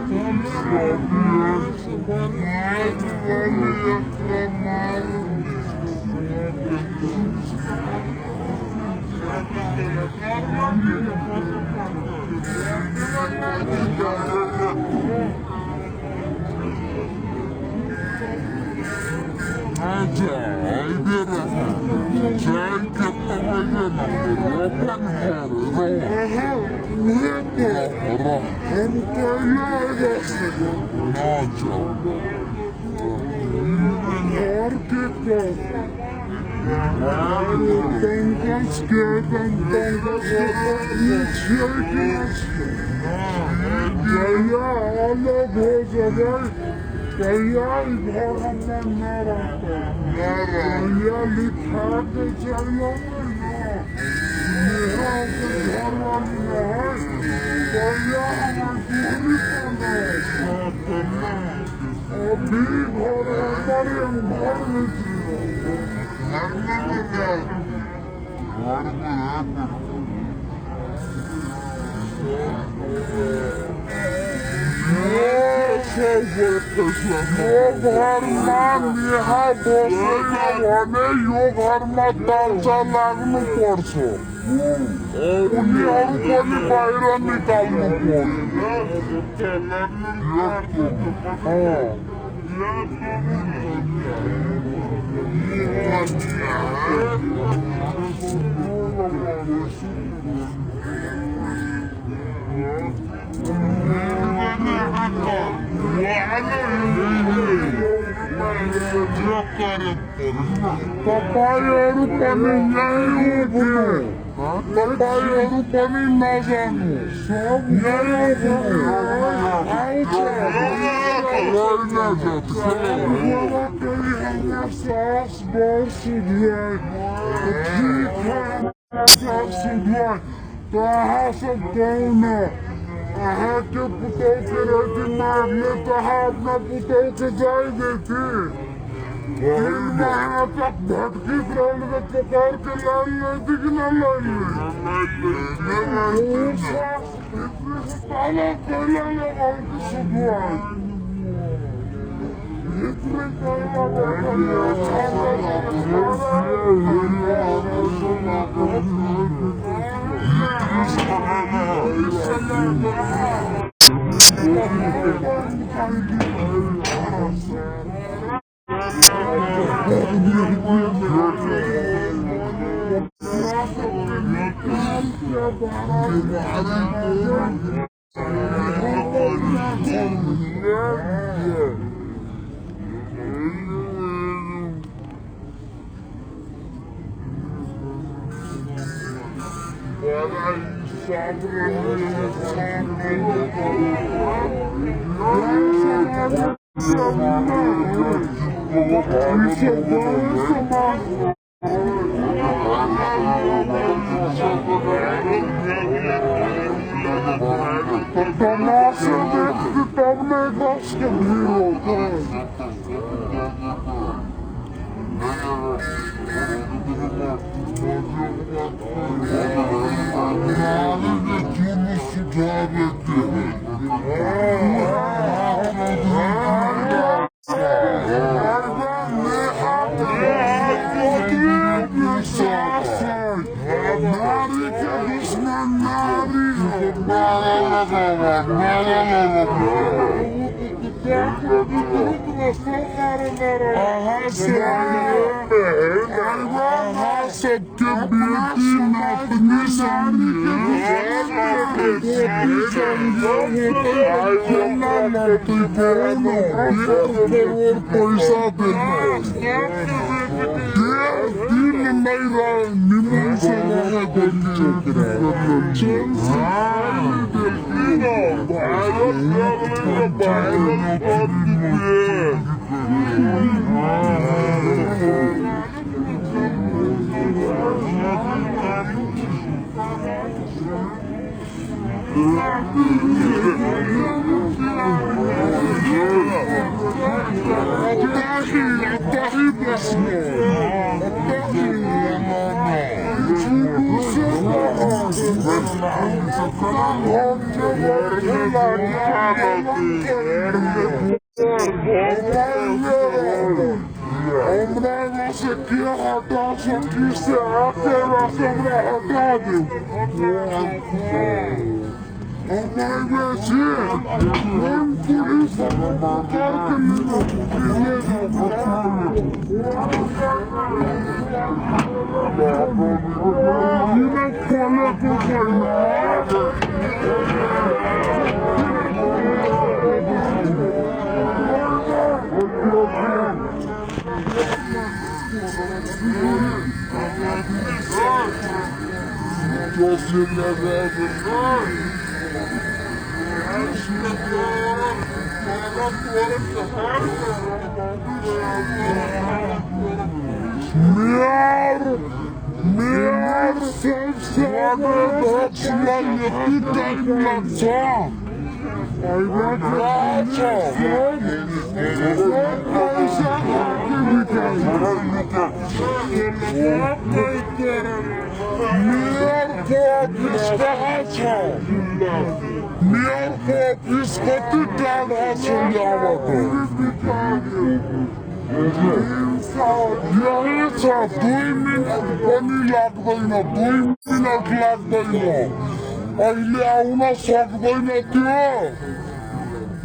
यो घरमा दर्जा लाग्नु पर्छ उनीहरू पनि बाहिर निकाल्नु पर्छ तपाईँहरू पनि यहीँ उभिनु तपाईँहरू पनि नजानु यहीँ के पुतों के रोटी मारने कहा अपना पुतों के जाए देती तीन महीना तक भटकी ग्राउंड में पुकार के लाइन लेती कि न लाइन पहले कोयला लगा के सुबह इतने कोयला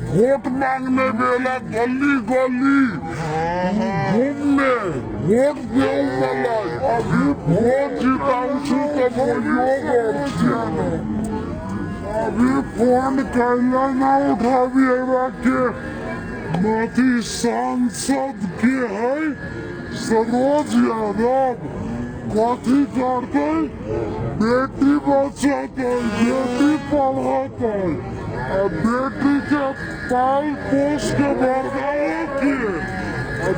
वोट मांगने बेला गली गली घूमने वोट देऊ मलाई वोट जिताउँछु त म यो गर्छु अभी फोन कहिल्यै नउठाइएर के माथि सांसद के है सरोज यादव कथी करते बेटी बचाते बेटी पढ़ाते बेटी के पाल पोस के बढ़ाए किए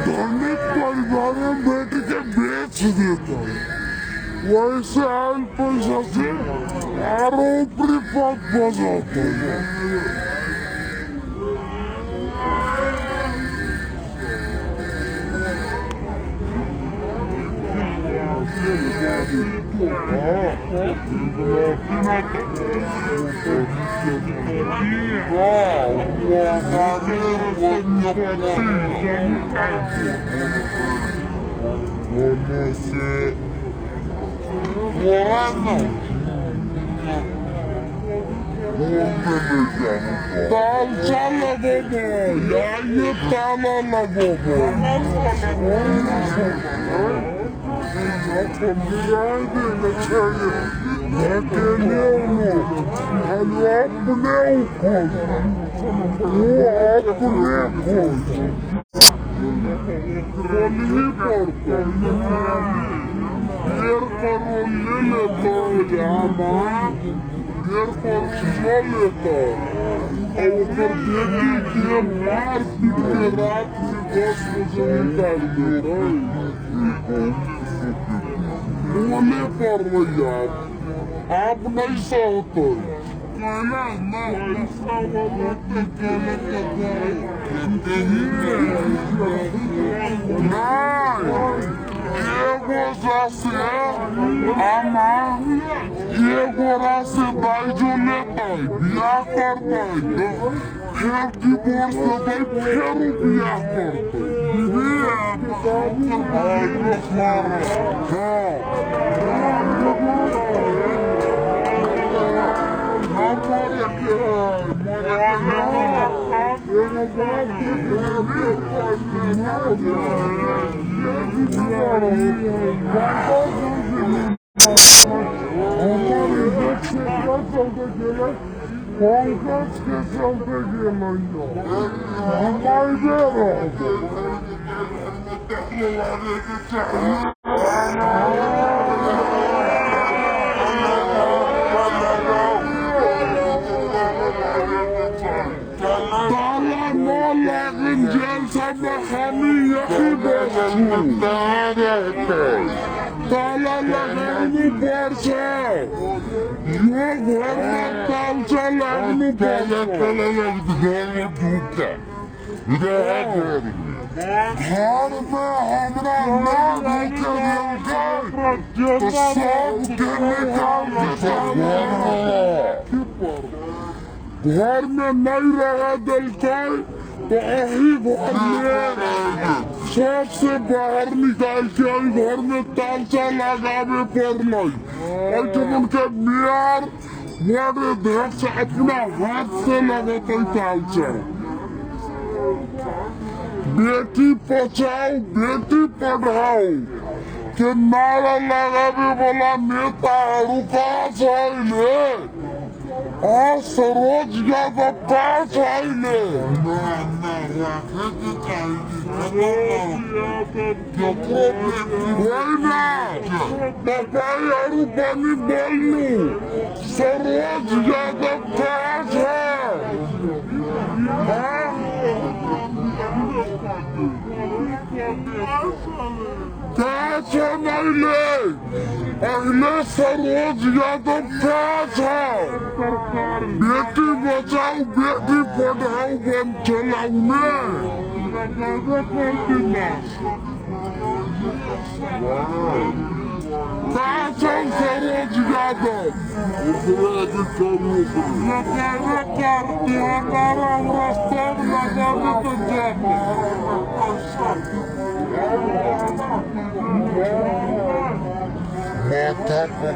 धनिक परिवार में बेटी के बेच देते वैसे आयल पैसा से आरोपी पद बजाते Taala bobo, ya ye taala la bobo. आप नहीं सहते एगो जैसे आमा एगो राशि बाइजो लेते बियाह करते फिर डिवोर्स देते फिर बियाह करते ताला लगाउनु पर्छ यो घरमा तालचा लाग्नु पर्छ घरमा हाम्रा नाम घर में नहीं रह दिलता तो यही घर में सबसे बाहर निकाल के आई घर में तालचा लगावे पड़ल उनके मेयर वार्ड अध्यक्ष अपना हाथ से लगते तालचा बेटी बचाओ बेटी पढ़ाओ के नारा लगावे वाला नेता कहाँ छैन सरोज यादव कहाँ छैन तपाईहरु पनि बोल्नु सरोज यादव कहाँ छ मैले अहिले सरोज यादव कहाँ छ बेटी बचाओ बेटी पढ़ाओ बन चलाउने कहाँ छ सरोज यादव माता को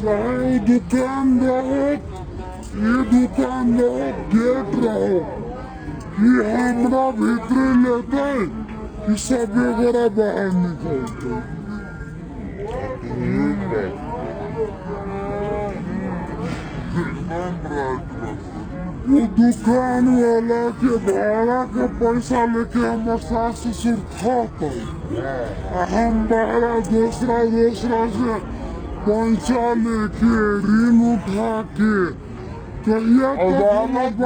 चाहे दुकान रहो ये दुकान रहो गेट रहो कि हमरा भीतर लेते कि सब जरा बाहर निकलते वो दुकान वाला के भाड़ा का पैसा लेके हमारे सास ससुर खाता हम भाड़ा दूसरा से पैसा लेके ऋण उठा के कहिया अदालत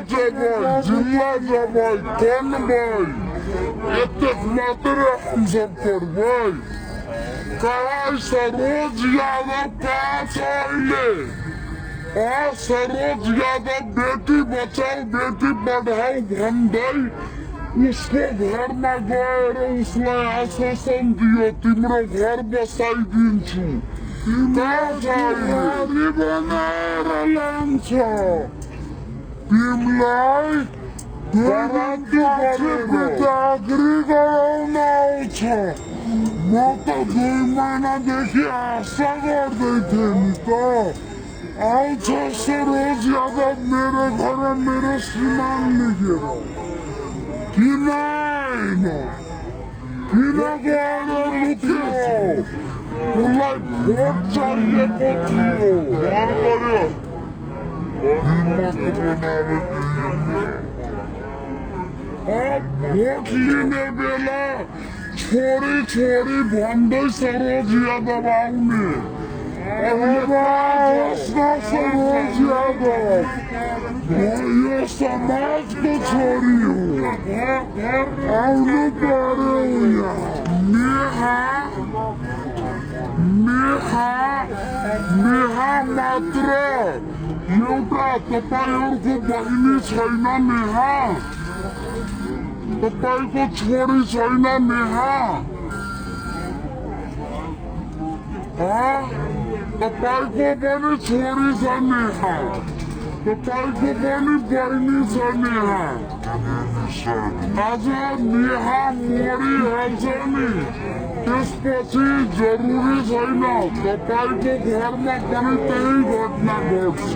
जबाई जिला जबाई कौन भाई इतक मात्र हम सब कर भाई कहा सरोज यादव पास आइले और सरोज यादव बेटी बचाओ बेटी पढ़ाओ भंडाई उसको घर में गए उसने आश्वासन दियो तिम्रो घर बसाई दिन्छु तिमीलाई चाकरी गराउन आउँछ म त 2 महिनादेखि आशा गर्दै थिएँ नि त आउँछ सरोज यादव मेरो घर मेरो श्रीमान लिखेर किन आएन किन गएर लुक्यो उसलाई भोट चाहिएको थियो भोट लिने बेला छोरी भन्दै सरोज यादव आउने सरोज यादव यो समाजको छोरी हो आउनु पर्यो यहाँ नेहा मात्र एउटा तपाईहरूको बहिनी छैन नेहा तपाईको छोरी छैन नेहा तपाईको पनि छोरी छ नेहा तपाईको पनि बहिनी छ नेहा आज नेहा मरिहाल्छ नि त्यसपछि जरुरी छैन तपाईको घरमा पनि त्यही घटना घट्छ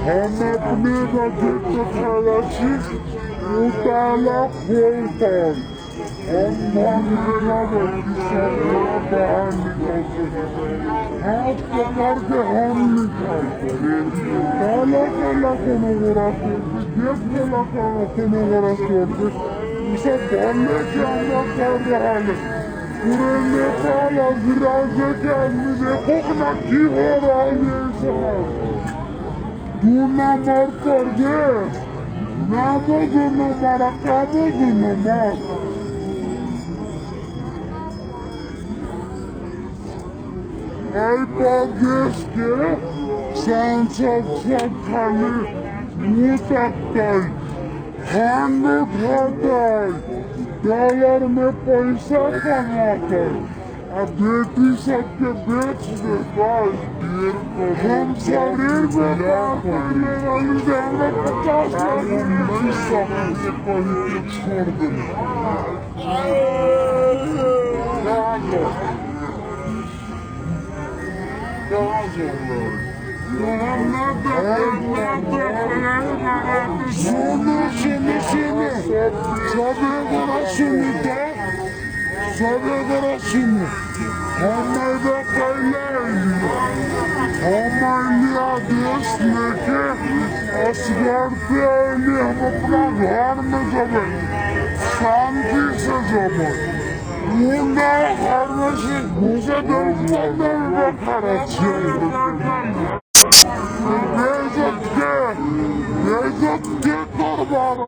हम अपने बजट को खर्च उताला खोलकर हम भागेगा बल्कि सब बाहर निकलते हाथ पकड़ के हम निकालते काला काला कोनो गोरा छोड़ते गेट काला काला कोनो गोरा छोड़ते उसे भरने के अंदर कर रहा है पूरे नेपाल और राज्य के आदमी देखो ना की हो रहा है सब Duna marcar de nada de no maracado de no mar. Ai pagues que sansa sakali mutakai hando dhatai dollar में पैसा कमाते अब बेटी सबके बेच दे भाई हम शरीर में करने वाली जाएंगे 50 नहीं सकते कहीं के छोड़ देना सुनो सबे जरा सुनो हमारा पहले हमारे देश लेके असगर पे आएंगे हम अपना घर में जबे शांति से जबे मुंडा घर में से घुसे दर्शन रखा रखे बेइज्जत के करबार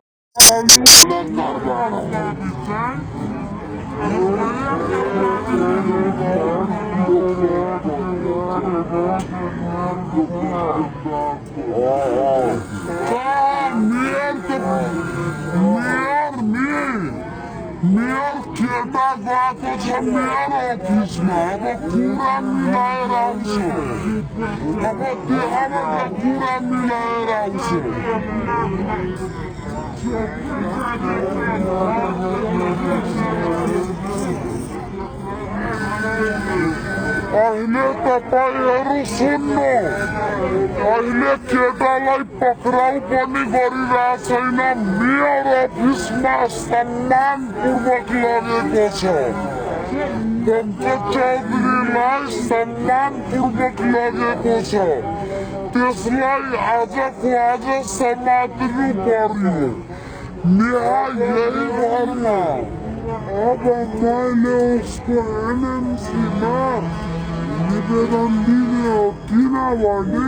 मेयर केटा गएको छ मेयर अफिसमा अब कुरा मिलाएर आउँछु अब त्यहाँबाट कुरा मिलाएर आउँछु अहिले तपाईहरु सुन्नु अहिले केटालाई पक्राउ पनि गरिरहेको छैन मेयर अफिसमा सम्मानपूर्वक लगेको छ पङ्कज चौधरीलाई सम्मानपूर्वक लगेको छ त्यसलाई आजको आज समात्नु पर्यो न्याय यही घरमा अब मैले उसको एनएमसीमा निवेदन दिने हो किनभने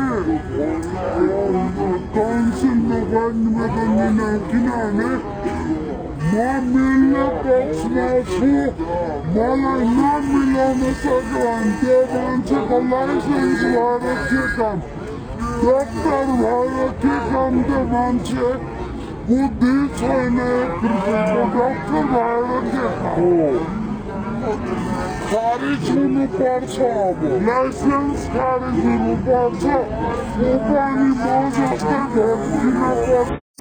काउन्सिलमा गएर निवेदन दिने हो किनभने म मिल्ने पक्षमा छु मलाई नमिलाउन सक्यो भने त्यो मान्छेको लाइसेन्स भएर के काम डक्टर भएर के काम त्यो मान्छे बुद्धि छैन डक्टर भएर के काम खारिज हुनुपर्छ अब लाइसेन्स खारिज हुनुपर्छ ऊ पनि म जस्तै भट्किन पर्छ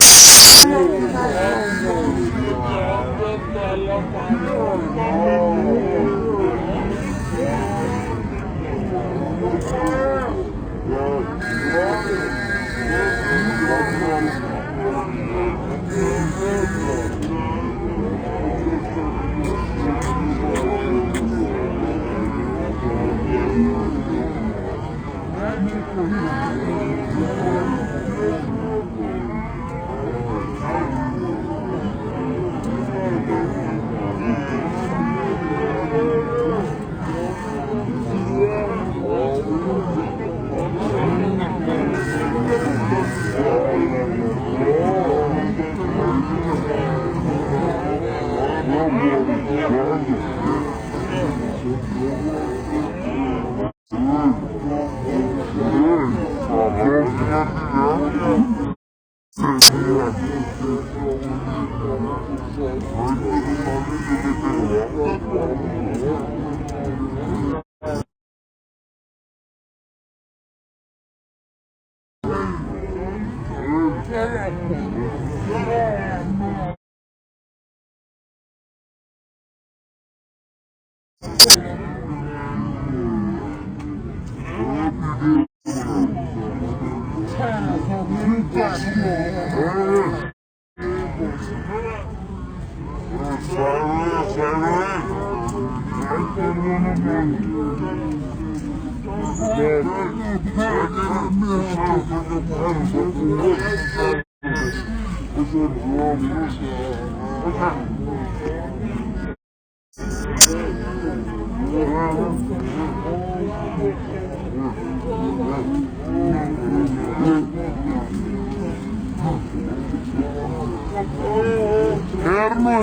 हेर्नु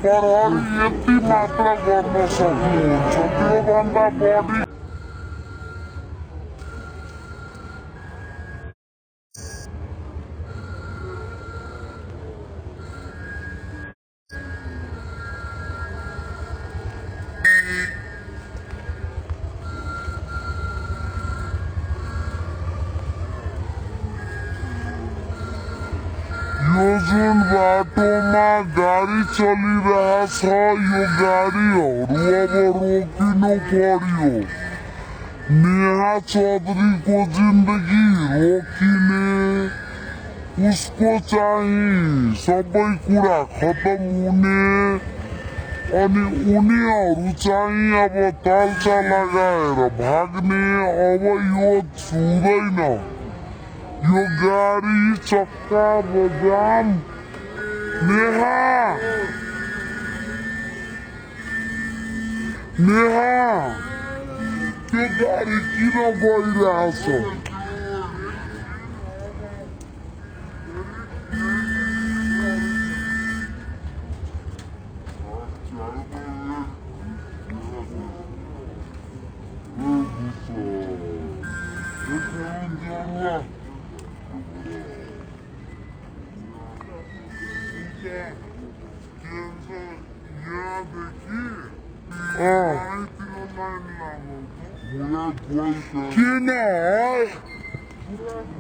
प्रहरी यति मात्र गर्न सक्नुहुन्छ त्योभन्दा बढी यो जुन बाटोमा गाडी चलिरहेछ यो गाडीहरू अब रोकिनु पर्यो नेहा चौधरीको जिन्दगी रोकिने उसको चाहिँ सबै कुरा खत्तम हुने अनि उनीहरू चाहिँ अब तालचा लगाएर भाग्ने अब यो छुँदैन यो गाडी चक्का बजाम नेहा नेहा त्यो गाडी किन गइरहेछ किन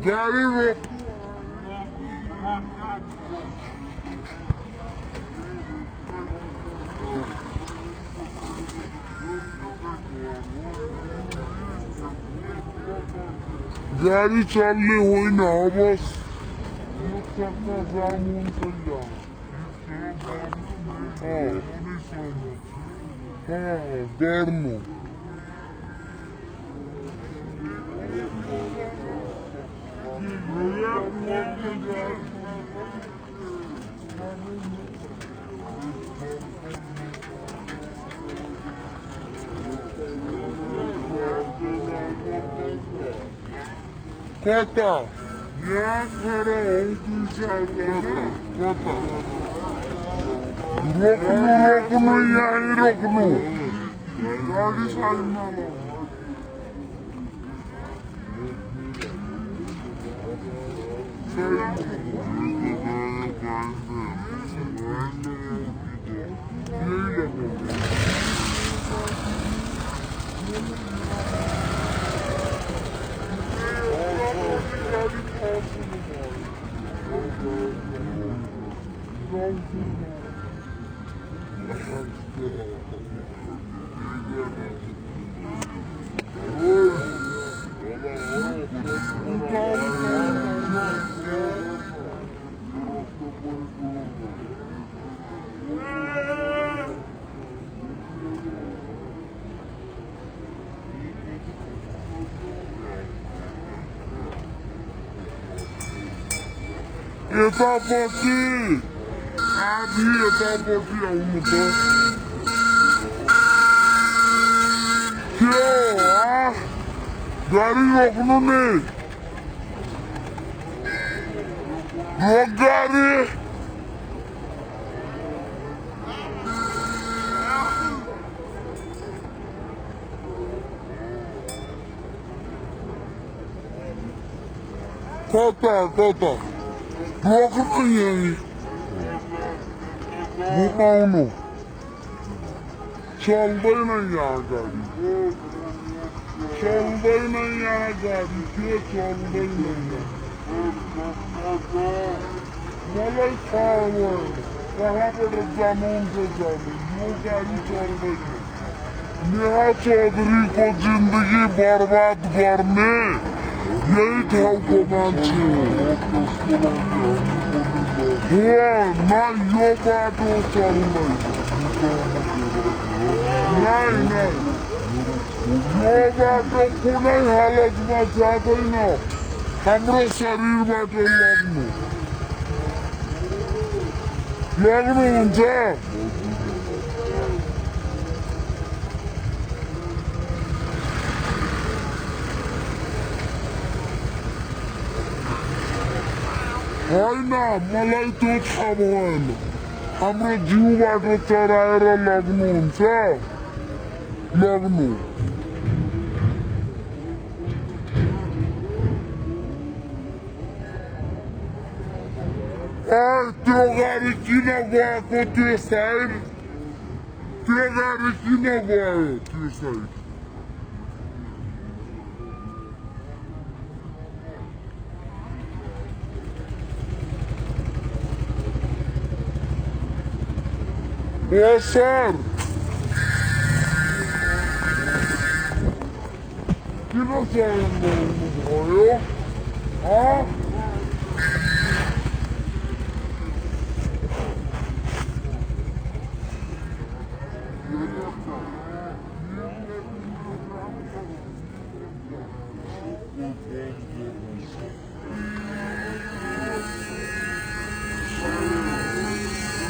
गाडी रोक गाडी चल्ने होइन अब यो चक्का जाम हुन्छ गर्नु कता यहाँ खडा हौ कता रोक्नु यहीँ रोक्नु गाडी साइडमा यतापट्टि आधी यतापट्टि आउनु त के हो गाडी रोक्नु नि रोक गाडी कता रोक्नु यहीँ घुमाउनु चल्दैन यहाँ गाडी चल्दैन यहाँ गाडी के चल्दैन मलाई थाहा भएन कहाँबाट जानुहुन्छ जानु यो गाडी चल्दैन नेहा चौधरीको जिन्दगी बर्बाद गर्ने यही ठाउँको मान्छे हो न यो बाटो चल्दैन नै यो बाटो कुनै हालतमा जाँदैन हाम्रो शरीरबाट लग्नुहुन्छ होइन मलाई त्यो थाहा भएन हाम्रो जिउबाट चढाएर लग्नुहुन्छ लग्नु त्यो गाडी किन गएको त्यो साइड त्यो गाडी किन गयो त्यो साइड Yes, sir. Kiन चढ्नु भयो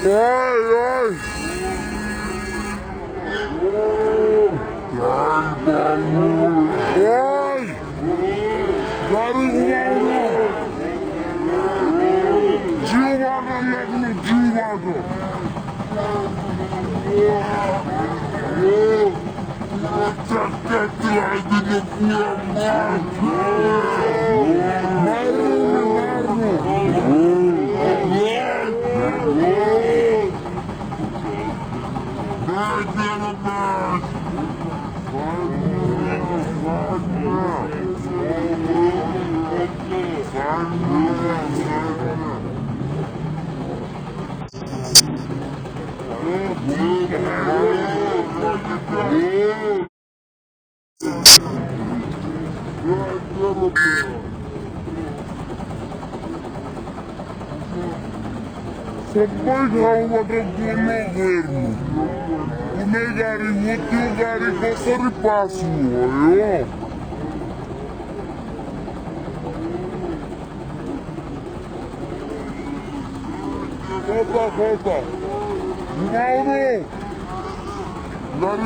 ओए गाड़ी घुमाओ जीवा को Sampai kau ada guna vermu, unai gari mutu gari kasari pasu, ayo. Kota, mau gari mau.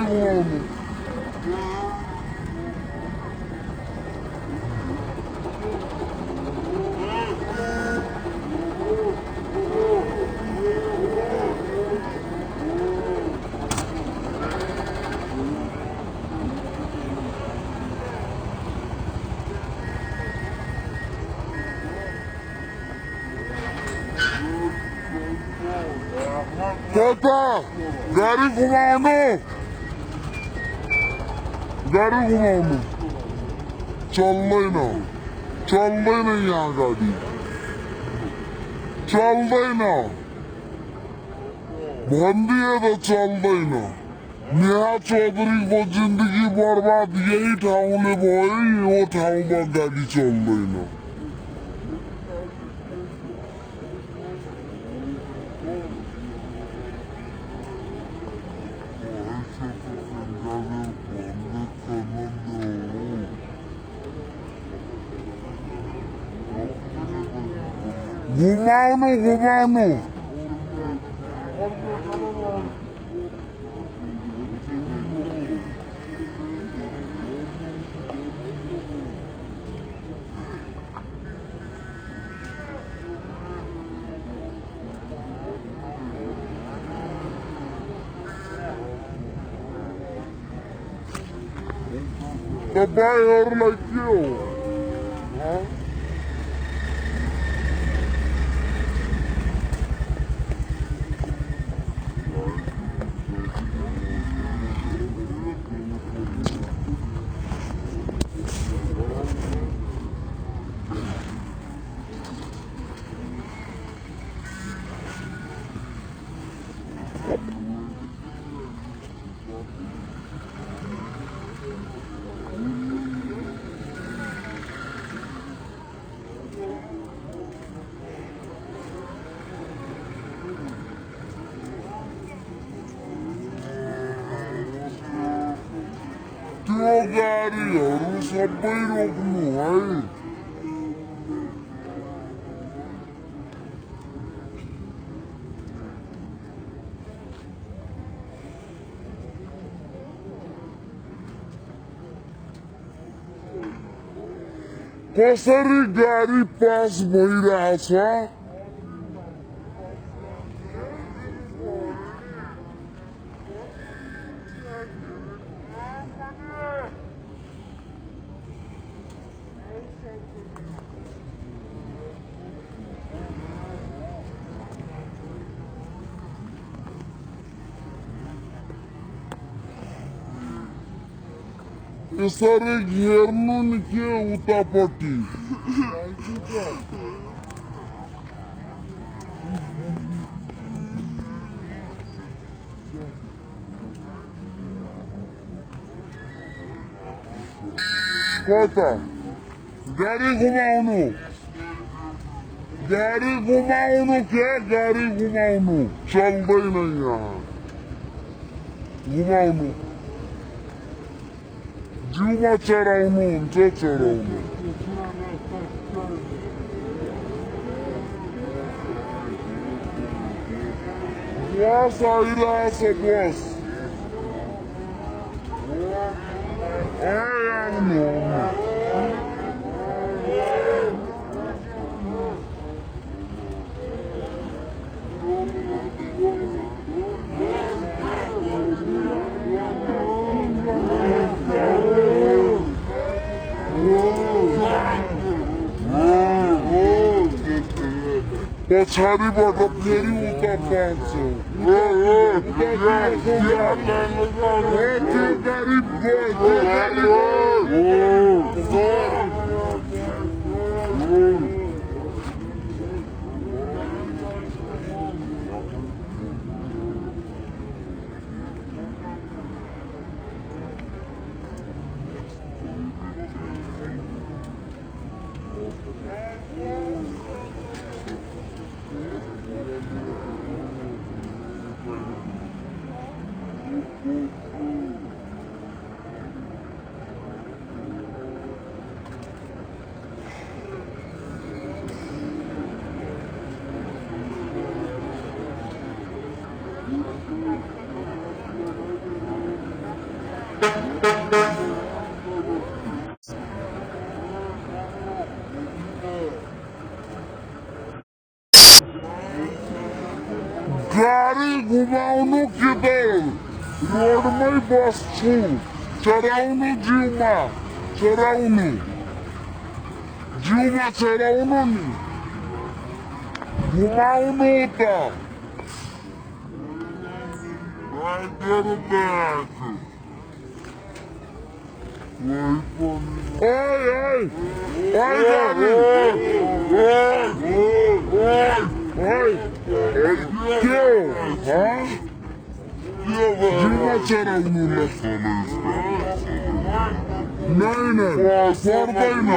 Kota, gari घुमाउनु चल्दैन यहाँ गाडी चल्दैन भनिदिए त चल्दैन नेहा चौधरीको जिन्दगी बर्बाद यही ठाउँले भयो यो ठाउँमा गाडी चल्दैन घुमाउनु तपाईँहरूलाई के हो त्यो गाडीहरू सबै रोक्नु है कसरी गाडी पास भइरहेछ यसरी हेर्नु नि के उतापट्टि कता गाडी घुमाउनु क्या गाडी घुमाउनु चल्दैन यहाँ घुमाउनु जिउमा चढाउनुहुन्छ चढाउनु बस आइरहेछ बस आउनु पछाडिबाट फेरि उता पाउँछ गाडी घुमाउनु कि त रोडमै बस्छु चढाउनु जिउमा चढाउनु जिउमा चढाउनु नि घुमाउनु त ओइ गाडी के हो जिउमा चढाउनु ल नहीं पर्दैन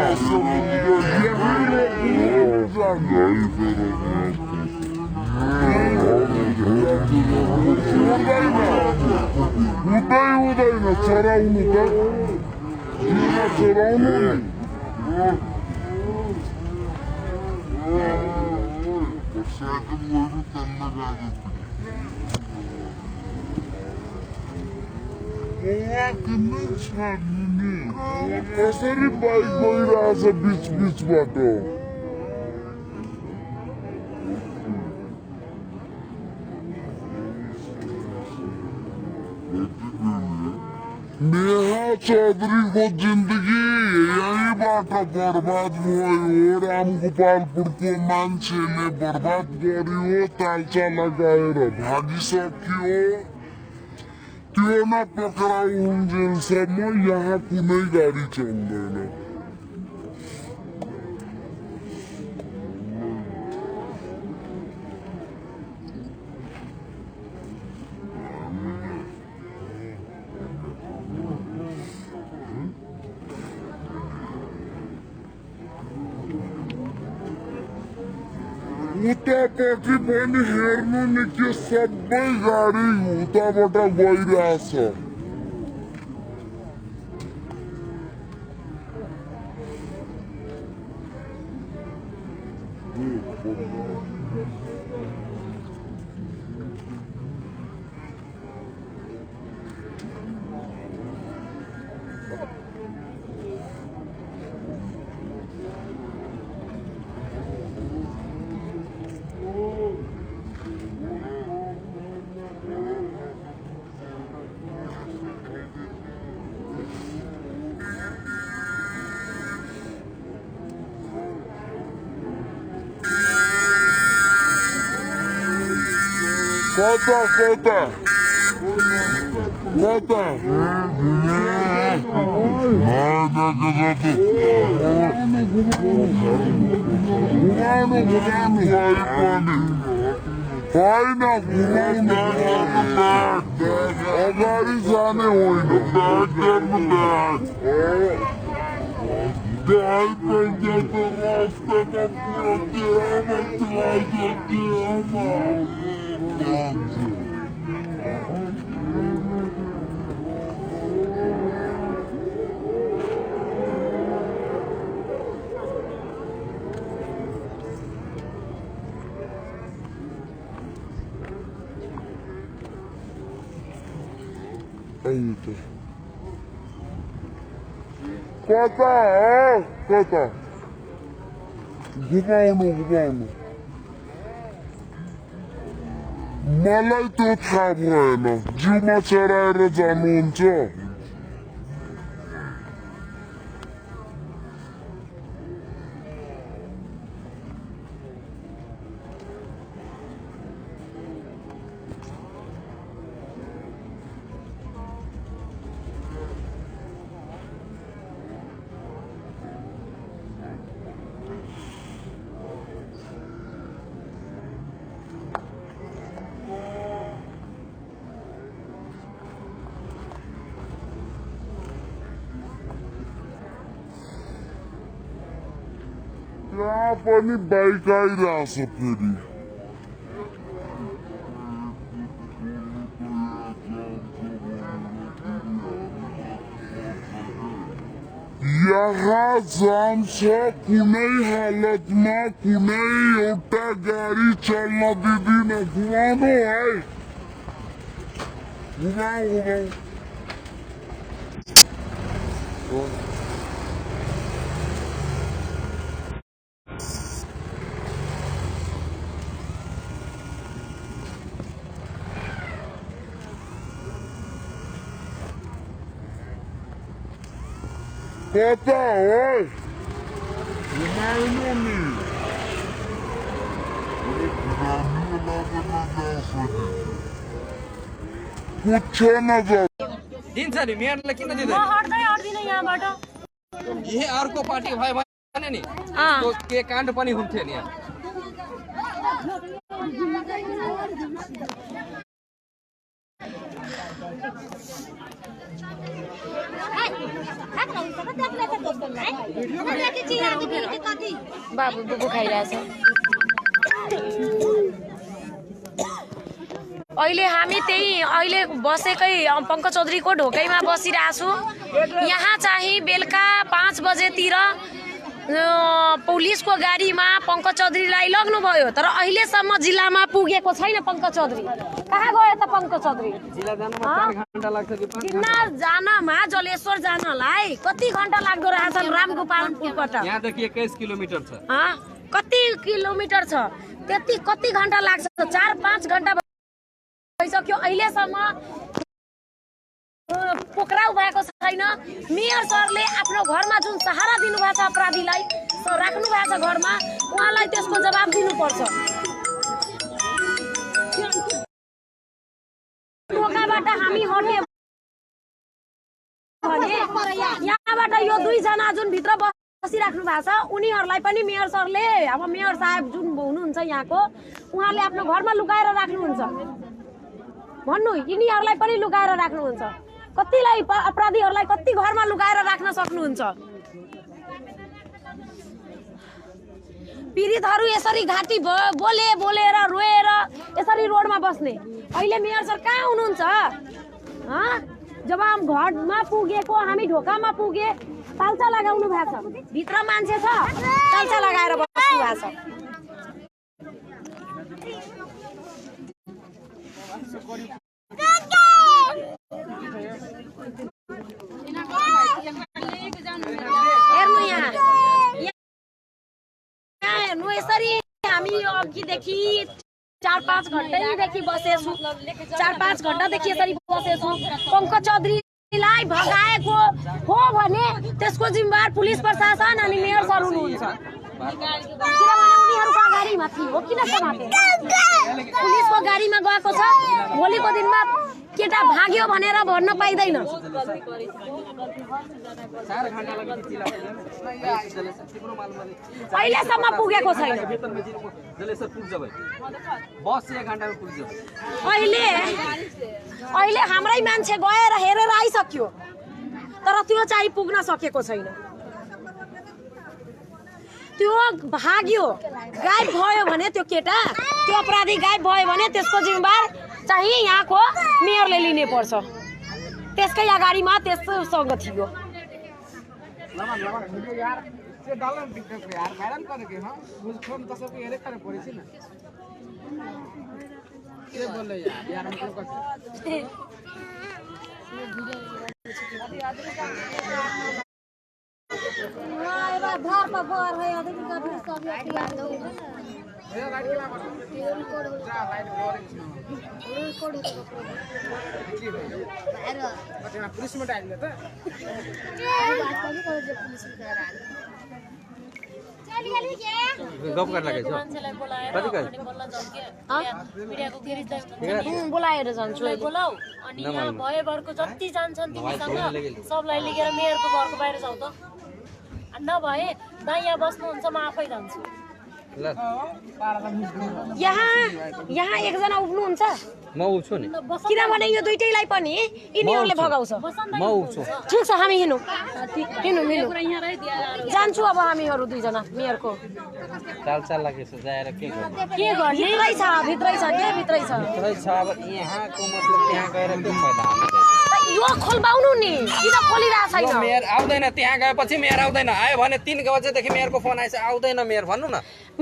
हुँदैन चढाउनु त जिउमा चढाउनु कसरी बाइक गइरहेछ बिच बिचबाट नेहा चौधरीको जिन्दगी यहीँबाट बर्बाद भयो रामगोपालपुरको मान्छेले बर्बाद गर्यो तालचा लगाएर भागिसक्यो त्यो नपक्राउन्जेलसम्म यहाँ कुनै गाडी चल्दैन उतापट्टि पनि हेर्नु नि के सबै गाडी उताबाट गइरहेछ Kota. अगाडि जाने होइन Eita. Kota, kota. घुमाउनु मलाई त्यो थाहा भएन जिउमा चढाएर जानुहुन्छ यहाँ पनि बाइक आइरहेछ फेरि यहाँ जान्छ कुनै हालतमा कुनै एउटा गाडी चल्न दिँदिन घुमाउनु है घुमाऊ Kota, oi! घुमाउनु नि कुछ नजाऊ दिन्छ नि मेयरले किन दिँदैन म हट्दिन यहाँबाट यही अर्को पार्टी भयो भने नि त्यो के काण्ड पनि हुन्थ्यो नि यहाँ बाबु बुबु खाइरहेछ अहिले हामी अहिले बसेकै पंकज चौधरीको ढोकैमा बसिरहेछु यहाँ चाहिँ बेलुका 5 बजेतिर पुलिसको गाडीमा पंकज चौधरीलाई लग्नुभयो तर अहिलेसम्म जिल्लामा पुगेको छैन पंकज चौधरी कहाँ गयो त पंकज चौधरी जिल्ला जानमा 4 घण्टा लाग्छ कि 5 किन्नर जानमा जलेश्वर जानलाई कति घण्टा लाग्दो रहेछ रामगोपालपुरबाट यहाँदेखि 21 किलोमिटर छ कति किलोमिटर छ त्यति कति घण्टा लाग्छ 4-5 घण्टा भइसक्यो अहिलेसम्म पक्राउ भएको छैन मेयर सरले आफ्नो घरमा जुन सहारा दिनुभएको छ अपराधीलाई राख्नु भएको छ घरमा उहाँलाई त्यसको जवाब दिनुपर्छ ढोकाबाट हामी हट्ने भने यहाँबाट यो 2 जना जुन भित्र बसिराख्नु भएको छ उनीहरूलाई पनि मेयर सरले अब मेयर साहब जुन हुनुहुन्छ यहाँको उहाँले आफ्नो घरमा लुकाएर राख्नुहुन्छ भन्नु यिनीहरूलाई पनि लुकाएर राख्नुहुन्छ कतिलाई अपराधीहरूलाई कति घरमा लुकाएर राख्न सक्नुहुन्छ पीडितहरू यसरी घाँटी बोलेर रोएर यसरी रोडमा बस्ने अहिले मेयर सर कहाँ हुनुहुन्छ जब हम घरमा पुगेको हामी ढोकामा पुगे तालचा लगाउनु भएको छ भित्र मान्छे छ तालचा लगाएर बस्नु भएको छ हेर्नु यहाँ हेर्नु यसरी हामी अघिदेखि 4-5 घण्टादेखि बसेछु 4-5 घण्टादेखि यसरी बसेछु पंकज चौधरीलाई भगाएको हो भने त्यसको जिम्मेवार पुलिस प्रशासन अनि मेयर सर हुनुहुन्छ किनभने उनीहरूको गाडीमा थियो हो किन समाते पुलिसको गाडीमा गएको छ भोलिको दिनमा केटा भाग्यो भनेर भन्न पाइदैन अहिलेसम्म पुगेको छैन अहिले हाम्रै मान्छे गएर हेरेर आइसक्यो तर त्यो चाहिँ पुग्न सकेको छैन त्यो भाग्यो गायब भयो भने त्यो केटा त्यो अपराधी गायब भयो भने त्यसको जिम्मेवार चाहिँ यहाँको मेयरले लिने पर्छ त्यसकै अगाडिमा त्यससँग थियो गफ गर्न लागेछ मान्छेलाई बोलाएर कति कति अनि बल्ल झल्के मिडियाको गिरिजलाई बोलाएर जान्छु अहिले। बोलाऊ अनि यहाँ भए घरको जति जान्छन् तिमीसँग सबलाई लिएर मेयरको घरको बाहिर जाऊ त नभए दाइया बस्नुहुन्छ म आफै जान्छु ल यहाँ एकजना उठ्नुहुन्छ म उठ्छु नि किनभने यो दुइटैलाई पनि यिनीहरूले भगाउँछ। म उठ्छु ठिक छ हामी हिँडौँ जान्छु अब हामीहरू दुईजना मेयरको चाल लागेछ जाएर के गर्नु के गर्ने भित्रै छ के भित्रै छ भित्रै छ अब यहाँको मतलब त्यहाँ गएर के फाइदा हामीलाई यो खोलबाउनु नि किन खोलिरहेको छैन मेयर आउँदैन त्यहाँ गएपछि मेयर आउँदैन आयो भने 3 बजेदेखि मेयरको फोन आइछ आउँदैन मेयर भन्नु न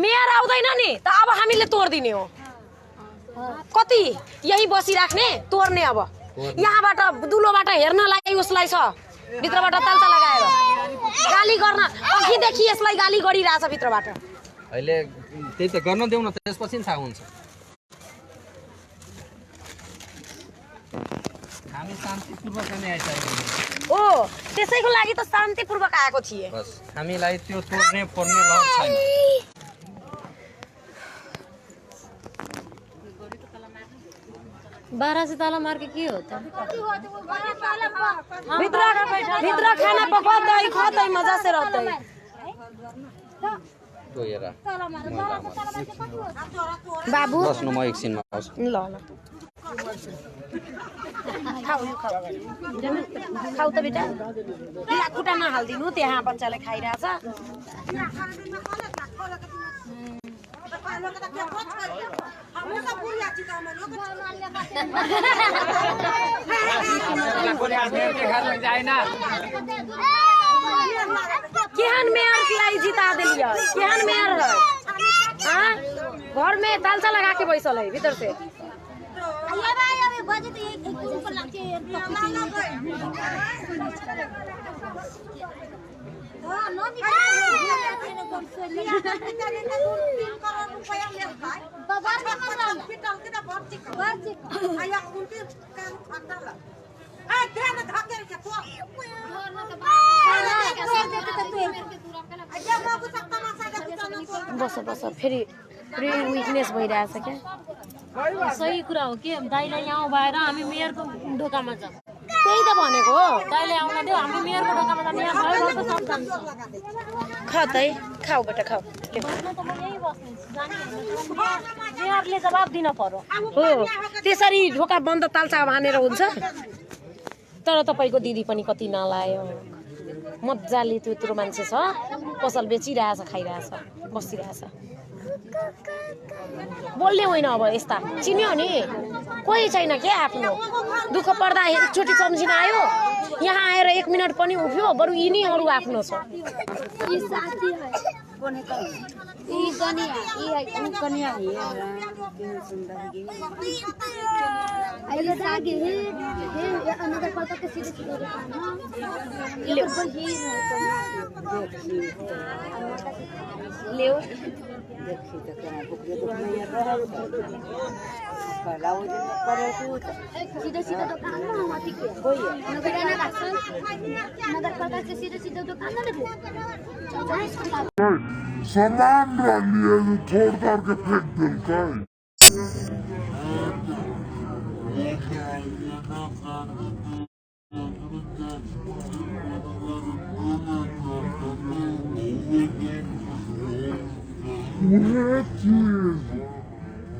मेयर आउँदैन नि त अब हामीले तोड्दिने हो कति यही बसिराख्ने तोड्ने अब यहाँबाट दुलोबाट हेर्नलाई उसलाई छ भित्रबाट तालचा लगाएर गाली गर्न अघिदेखि यसलाई गाली गरिरहेछ भित्रबाट अहिले त्यही त गर्न देऊ न त्यसपछि थाहा हुन्छ हामी शान्तिपूर्वक नै आइसकेको ओ त्यसैको लागि त शान्तिपूर्वक आएको थिए बस हामीलाई त्यो तोड्ने पर्ने लहर छैन बाह्र से ताला मार के हो त भित्र खाना पकाउँदै खाँदै मजा से रहतै गएर बाबु बस्नु म एकछिनमा आउँछु ल खाऊ त बेटा खुट्टा नहालिदिनु त्यहाँ बच्चाले खाइरहेछ केहन मेयर लाई जिता दिलिए केहन मेयर है हाँ? घर में तालचा लगा के बैसल है भीतर से बस बस फेरि विकनेस भइरहेछ क्या सही कुरा हो कि दाइलाई यहाँ भएर हामी मेयरको ढोकामा जाऊँ त्यही त भनेको दाइले आउन देऊ हामी मेयरको ढोकामा जाने यहाँ भए घरको सब जान्छ खतै खाऊ बेटा खाऊ बस्न त म यही बस्ने जाने मेयरले जवाब दिन पर्यो हो त्यसरी ढोका बन्द तालचा बाँधेर हुन्छ तर तपाईँको दिदी पनि कति नलायो मजाले त्यो मान्छे छ पसल बेचिरहेछ खाइरहेछ बसिरहेछ बोल्ने होइन अब यस्ता चिन्यो नि कोही छैन क्या आफ्नो दुःख पर्दा एकचोटि सम्झिन आयो यहाँ आएर 1 मिनट पनि उभियो बरु यिनीहरू आफ्नो छ ल्याऊ सामान लिए छोड़ करके फेंक देता है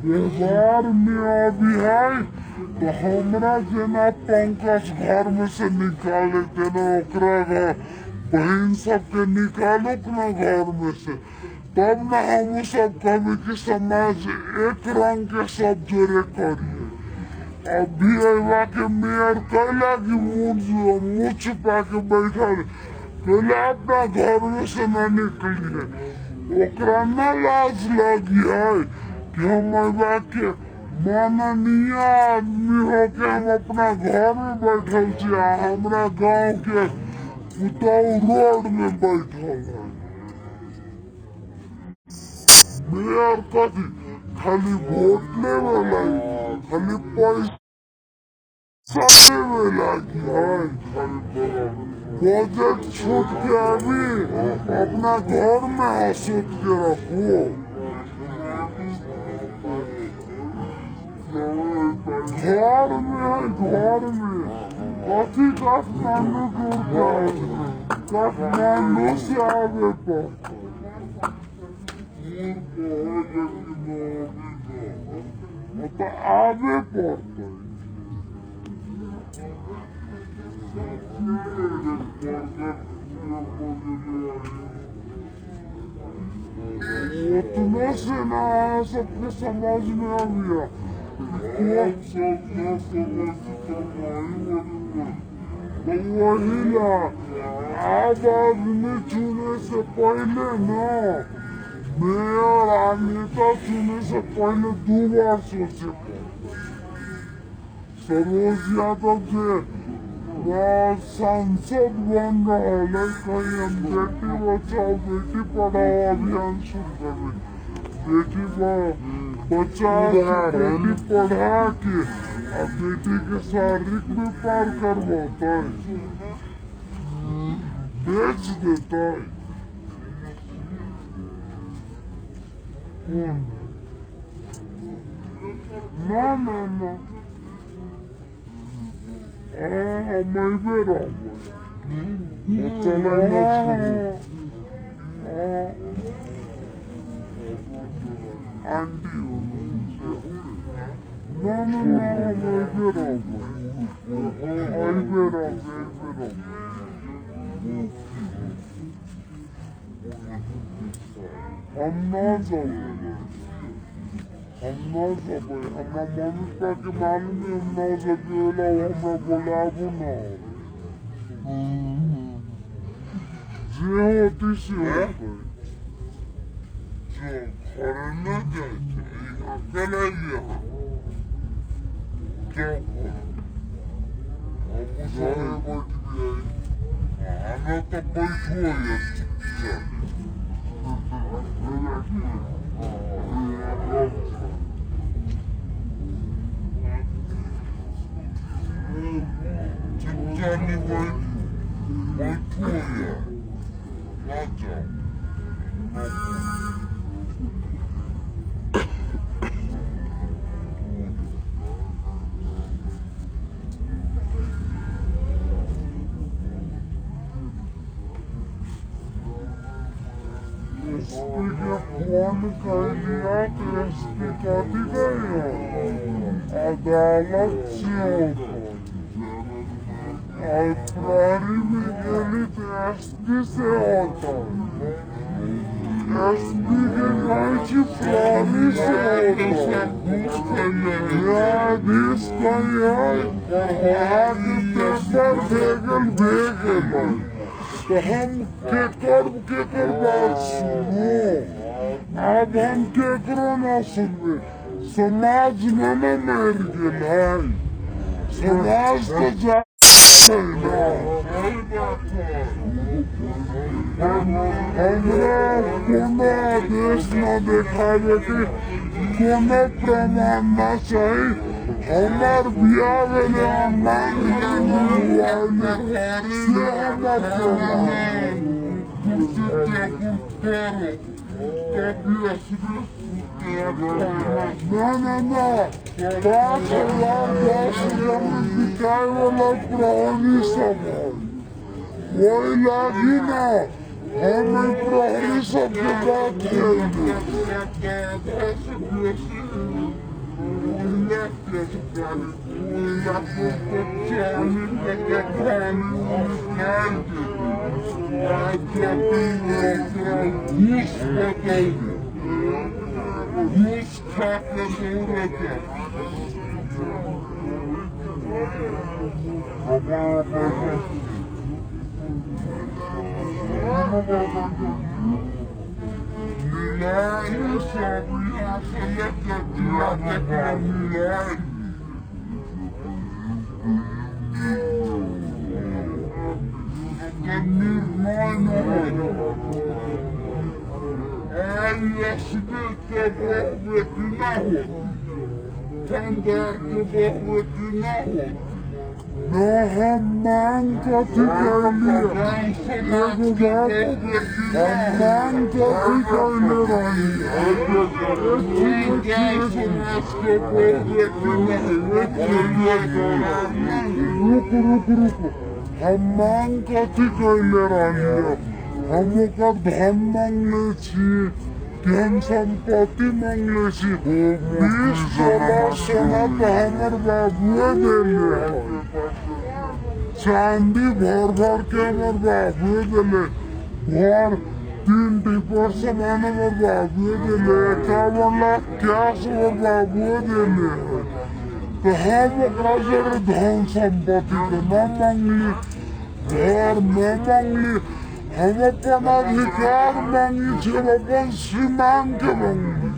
व्यवहार में अभी है तो हमरा जना पंकज घर में से निकाले जना ओकरा घर बहन सबके निकालो ना घर में से तब ना हम सब कभी कि समाज एक रंग के सब जोड़े करिए अभी एवा के मेयर कहला कि मुँह छुपा के बैठा कहला अपना घर में से ना निकलिए ओकरा न लाज लगी है कि हम एवा के माननीय आदमी हो के हम अपना घर में बैठल छियै, हमरा गांव के पुतौ रोड में बैठल है। मेयर कथी खाली वोट लेवे लागी, खाली पैसा लेवे लागी है, बजट छूट के अभी अपना घर में हसूट के रखो। घर में कथी काठमांडू दूर जाए, काठमांडू से आगे पर तो आगे पड़ते उतने से ना सबके समझ में आ गया, वही ना आज आदमी चुने से पहले ना मेयर और नेता चुने से पहले 2 बार सोचे। सरोज यादव के सांसद बन रहा है, कहीं हम बेटी बचाओ बेटी पढ़ाओ अभियान शुरू कर रहे, बेटी बचाओ बेटी पढ़ा के और बेटी के शारीरिक व्यापार करवाता है, बेच देता है। ना मैं बेरा चला आंटी ना मैं बेरा हम ना जाओगे, हमरा मम्मी पापा के मालूम है, हम ना सकेला, हमरा बुलाबू ना जे होती से होते जो घरे न जाए अकेला यहाँ क्या अब बैठ गया आना तो बैठो है चुपचाप Johnny बैठो है ना जाओ। फोन कर लिया तो एसपी कथी गए अदालत से और प्रहरी में गेली तो एसपी से होता, एसपी के गई प्रहरी से होता, न्यायाधीश कही है वहाँ के पेपर भेगल तो हम केकर बात सुनो, अब हम केकरो ना सुनबे, समाज में न मर गेल है, समाज तो जा हमरा कोनो आदेश न देखाबे के कोनो प्रमाण न चाही, हमार बियाह भेले ऑनलाइन हुआ से हमर प्रमाण ना 5,000 में बिकाए वाला प्रहरी सब है, वही लागी ना हम प्रहरी सब के बात करेंगे। हम्मान कथी कैले रहिए हम ओकर धन मांगले छी धन संपत्ति मांगले छी 20 तोला सोना तो हमर बाबुए देले चांदी भर भर के हमर बाबुए देले और 3 टिपर सामान हमर बाबुए देले 51 लाख कैश हमर बाबुए देले तो हम ओकरा जरे धन संपत्ति के न मांगली घर न मांगली हम अपन अधिकार मांगी छे अपन श्रीमान के मांगली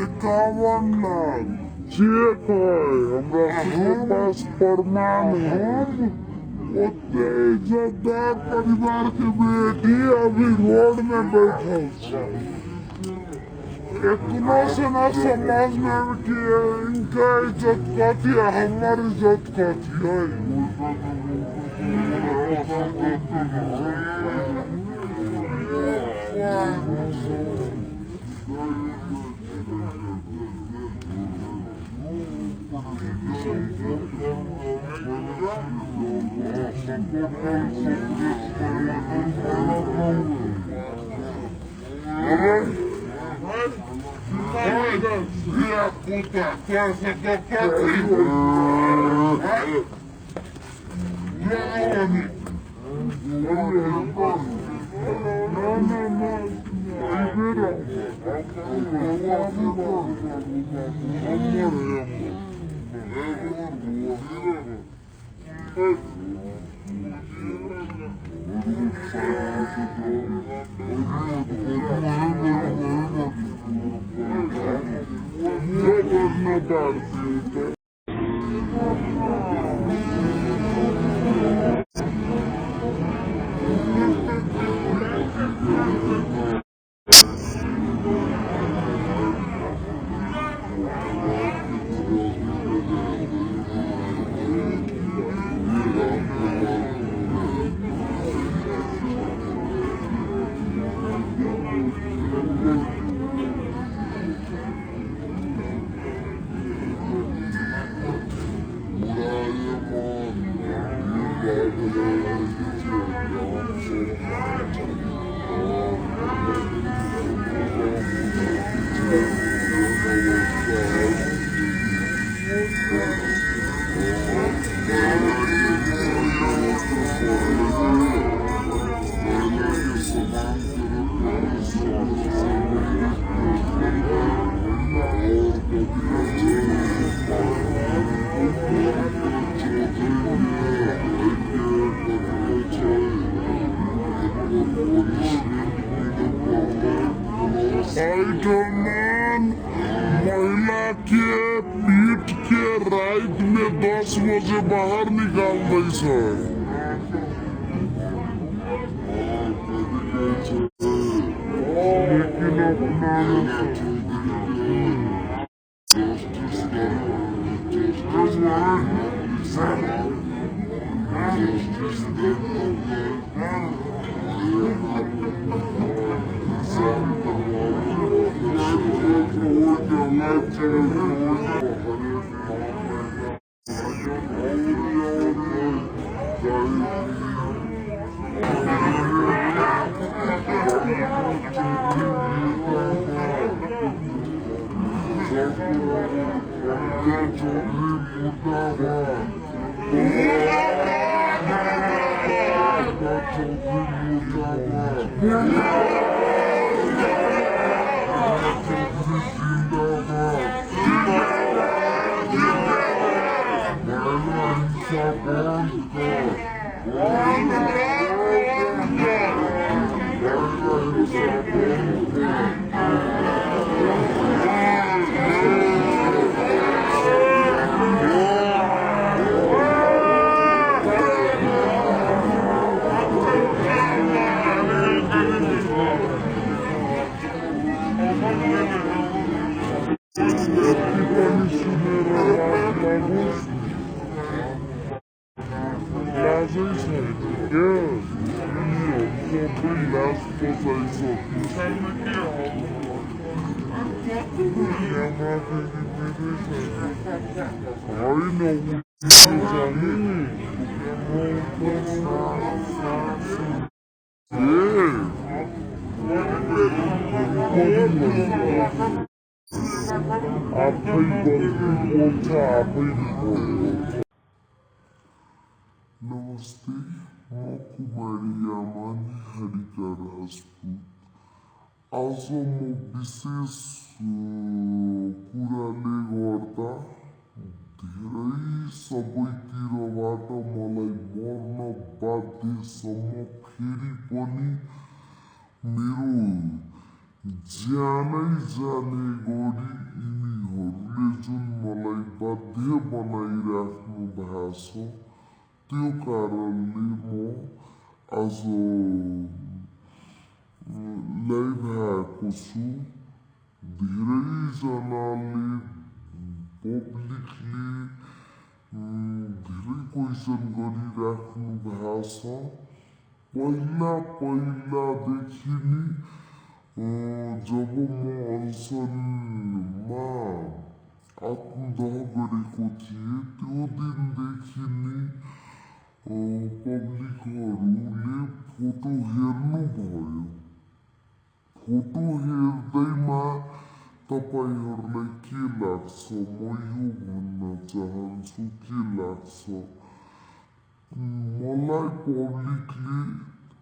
इक्यावन लाख चेक है हमरा सबके पास प्रमाण है ओते इज्जतदार परिवार के बेटी अभी रोड में बैठल छै इतना से ना समझ में कि इनका इज्जत कथी है हमार इज्जत कथी है महिला के पीट के रात में 10 बजे बाहर निकाल दै छै लेकिन अपना नमस्ते, म कुमारी यामानी हरिका राजपूत। आज म विशेष कुराले गर्दा धेरै सबैतिरबाट मलाई मर्न बाध्यसम्म फेरि पनि मेरो ज्यानै जाने गरी यिनीहरूले जुन मलाई बाध्य बनाइराख्नु भएको छ त्यो कारणले म आज लाइभ आएको छु। धेरैजनाले पब्लिकले धेरै क्वेसन गरिराख्नु भएको छ। पहिलादेखि नै जब म अनसनमा आत्मदाह गरेको थिएँ त्यो दिनदेखि नै पब्लिकहरूले फोटो हेर्नुभयो। फोटो हेर्दैमा तपाईहरूलाई के लाग्छ? म यो भन्न चाहन्छु के लाग्छ? मलाई पब्लिकले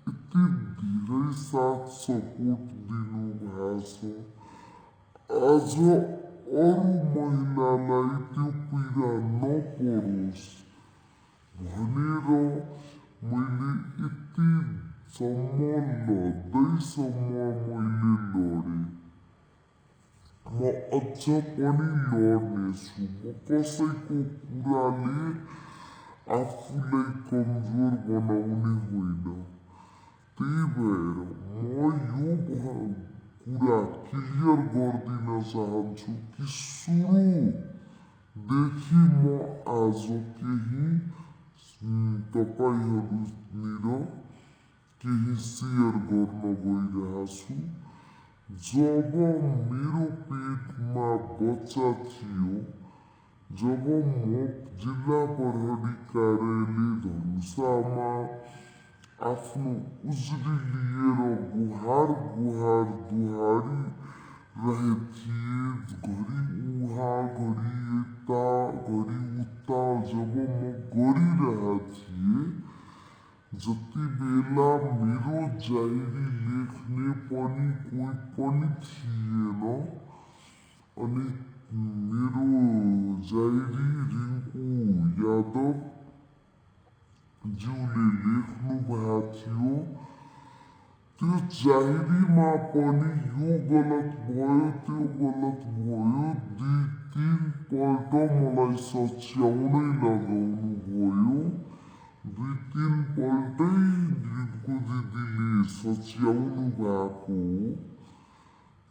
यति धेरै साथ सपोर्ट दिनुभएको छ। आज अरू महिलालाई त्यो पीडा नपरोस् भनेर मैले यतिसम्म लड्दैसम्म मैले लडेँ। म अझ पनि लड्नेछु। म कसैको कुराले आफूलाई कमजोर बनाउने होइन। त्यही भएर म यो कुरा क्लियर गरिदिन चाहन्छु कि सुरुदेखि म आज केही तपाईहरूनिर केही सेयर गर्न गइरहेको छु। जब मेरो पेटमा बच्चा थियो, जब म जिल्ला प्रहरी कार्यालय धनुषामा आफ्नो उजुरी लिएर गुहार दुहारी थिएँ, घरि उहाँ घरि यता घरि उता जब म गरिरहेको थिएँ, जति बेला मेरो डायरी लेख्ने पनि कोही पनि थिएन अनि मेरो डायरी रिङ्कु यादव ज्यूले लेख्नु भएको थियो। त्यो डायरीमा पनि यो गलत भयो त्यो गलत भयो, 2-3 पल्ट मलाई सच्याउनै लगाउनु भयो। 2-3 पल्टै रिङ्कु दिदीले सच्याउनु भएको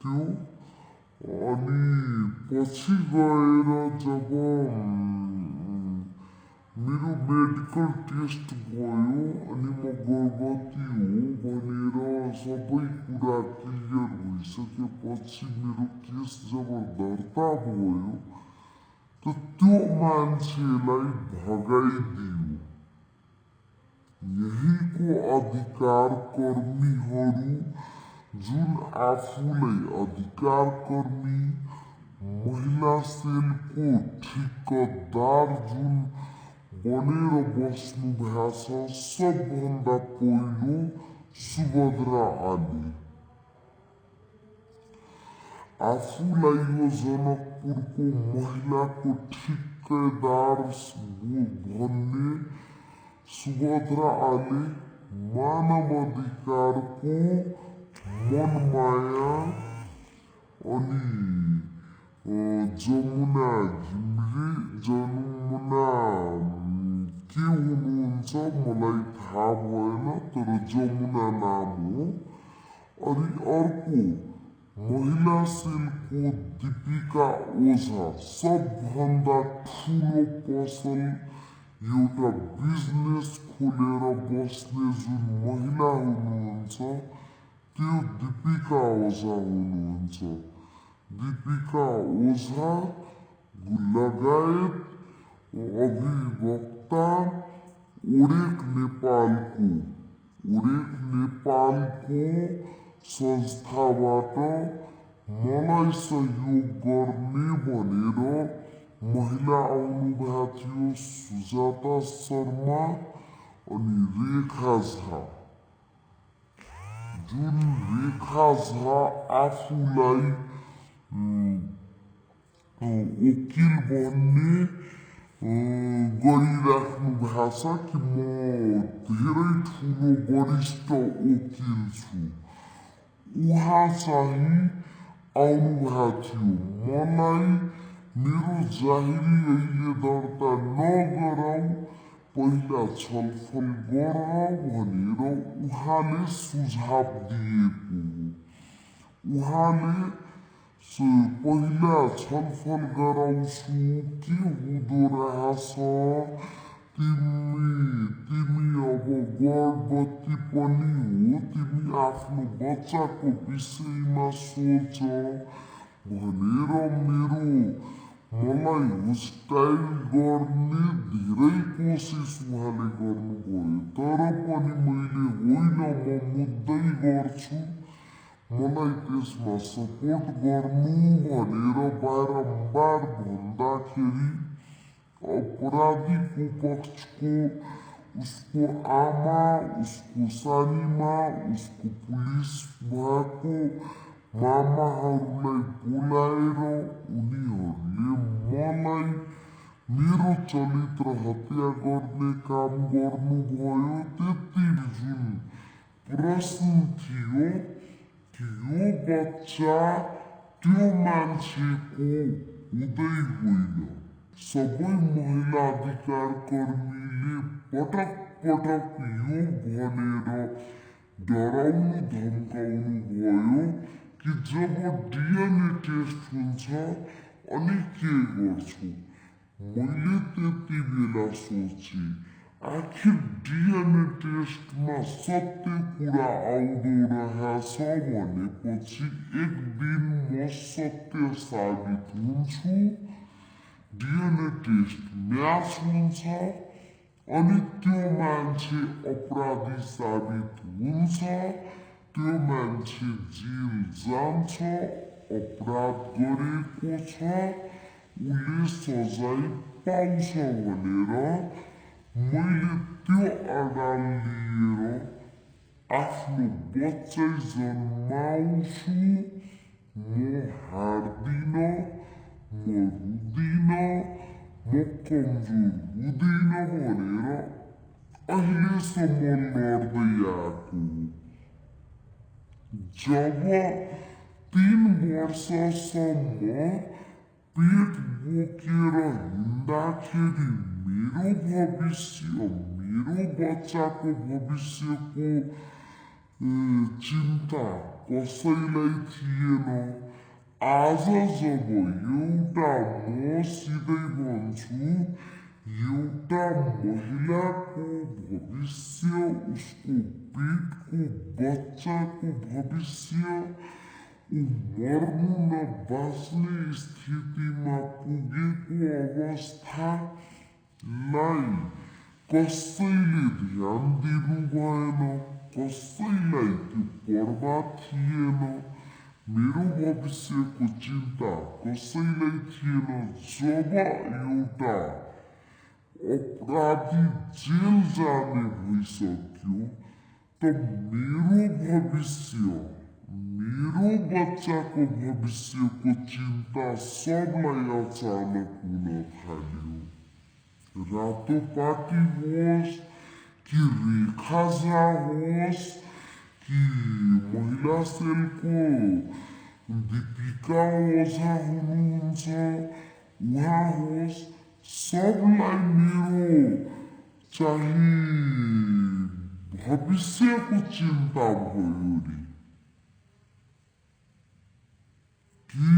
त्यो। अनि पछि गएर जब मेरो मेडिकल टेस्ट भयो अनि म गर्भवती हो भनेर सबै कुरा क्लियर भइसकेपछि मेरो केस जब दर्ता भयो त त्यो मान्छेलाई भगाइदियो। यहीको अधिकार कर्मीहरू जुन आफूलाई अधिकार कर्मी महिला सेलको ठेकेदार जुन बनेर बस्नु भएको छ, सबभन्दा पहिलो सुभद्रा आले आफूलाई यो जनकपुरको महिलाको ठिक ठिक्केदार भन्ने सुभद्राले मानवाधिकारको मनमाया अनि जमुना घिमिरे जमुना के हुनुहुन्छ मलाई थाहा भएन तर जमुना नाम हो। अनि अर्को महिला सेलको दीपिका ओझा सबभन्दा ठुलो पसल एउटा बिजनेस खोलेर बस्ने जुन महिला हुनुहुन्छ त्यो दीपिका ओझा हुनुहुन्छ। दीपिका ओझा लगायत अभिवक्ता ओडेक नेपालको संस्थाबाट मलाई सहयोग गर्ने भनेर महिला आउनुभएको थियो सुजाता शर्मा अनि रेखा झा। जुन रेखा झा आफूलाई वकिल बन्ने गरिराख्नु भएको छ कि म धेरै ठुलो वरिष्ठ वकिल छु। उहाँ चाहिँ आउनुभएको थियो मलाई मेरो जाहेरी अहिले दर्ता नगराऊ पहिला छलफल गर भनेर उहाँले सुझाव दिएको हो। उहाँले पहिला छलफल गराउँछु के हुँदो रहेछ तिमी अब गर्भवती पनि हो तिमी आफ्नो बच्चाको विषयमा सोच भनेर मलाई होस्टाइल गर्ने धेरै कोसिस उहाँले गर्नुभयो तर पनि मैले होइन म मुद्दै गर्छु मलाई त्यसमा सपोर्ट गर्नु भनेर बारम्बार भन्दाखेरि अपराधीको पक्षको उसको आमा उसको सानीमा उसको पुलिस भएको मामाहरूलाई बोलाएर उनीहरूले मलाई मेरो चरित्र हत्या गर्ने काम गर्नुभयो। त्यति जुन प्रश्न थियो कि यो बच्चा त्यो मान्छेको हुँदै होइन। सबै महिला अधिकार कर्मीले पटक पटक यो भनेर डराउनु धम्काउनु भयो कि जब डिएनए टेस्ट हुन्छ अनि के गर्छु। मैले त्यति बेला सोचे आखिर डिएनए टेस्टमा सत्य कुरा आउँदो रहेछ भनेपछि एक दिन म सत्य साबित हुन्छु डिएनए टेस्ट म्याच हुन्छ अनि त्यो मान्छे अपराधी साबित हुन्छ त्यो मान्छे जेल जान्छ अपराध गरेको छ उसले सजाय पाउँछ भनेर मैले त्यो अडान लिएर आफ्नो बच्चै जन्माउँछु म हार्दिन म रुदिन म कमजोर हुँदिन भनेर अहिलेसम्म लड्दै आएको। जब 3 वर्षसम्म पेट बोकेर हिँड्दाखेरि मेरो भविष्य मेरो बच्चाको भविष्यको चिन्ता कसैलाई थिएन। आज जब एउटा म सिधै भन्छु एउटा महिलाको भविष्य उसको पेटको बच्चाको भविष्य ऊ मर्नु न बाँच्ने स्थितिमा पुगेको अवस्थालाई कसैले ध्यान दिनु भएन कसैलाई त्यो पर्वा थिएन। मेरो भविष्यको चिन्ता कसैलाई थिएन। जब एउटा अपराधी जेल जाने भइसक्यो त मेरो भविष्य मेरो बच्चाको भविष्यको चिन्ता सबलाई अचानक हुन थाल्यो। रातो पार्टी होस् कि रेखा झा होस् कि महिला सेलको दीपिका ओझा हुनुहुन्छ उहाँ होस्, सबलाई मेरो चाहिँ भविष्यको चिन्ता भयो रे। कि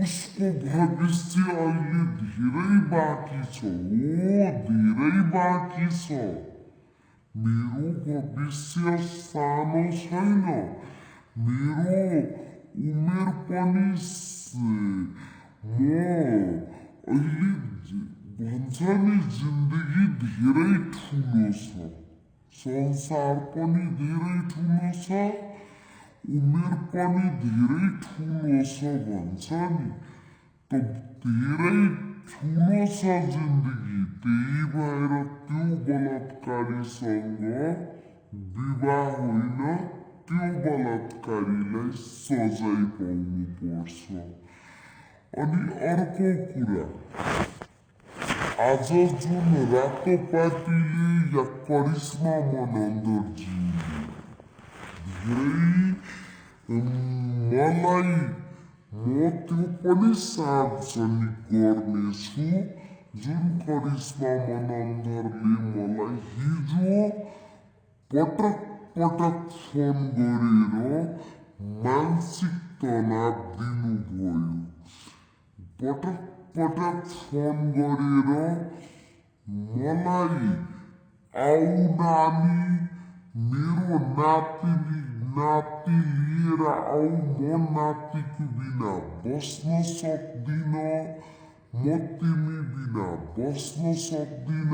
उसको भविष्य अहिले धेरै बाँकी छ, धेरै बाँकी छ। मेरो भविष्य सानो छैन, मेरो उमेर पनि म अहिले भन्छ नि जिन्दगी धेरै ठुलो छ, संसार पनि धेरै ठुलो छ, उमेर पनि धेरै ठुलो छ भन्छ नि। त धेरै ठुलो छ जिन्दगी, त्यही भएर त्यो बलात्कारीसँग विवाह होइन, त्यो बलात्कारीलाई सजाय पाउनु पर्छ। अनि अर्को कुरा, आज जुन रातो पार्टीले या करिश्मा मनन्दरजीले धेरै मलाई, म त्यो पनि सार्वजनिक गर्नेछु, जुन करिश्मा मनन्दरले मलाई हिजो पटक पटक फोन गरेर मानसिक तनाव दिनुभयो। पटक पटक फोन गरेर मलाई आऊ नानी, मेरो नाति लिएर आऊ, म नातिको बिना बस्न सक्दिन, म तिमी बिना बस्न सक्दिन।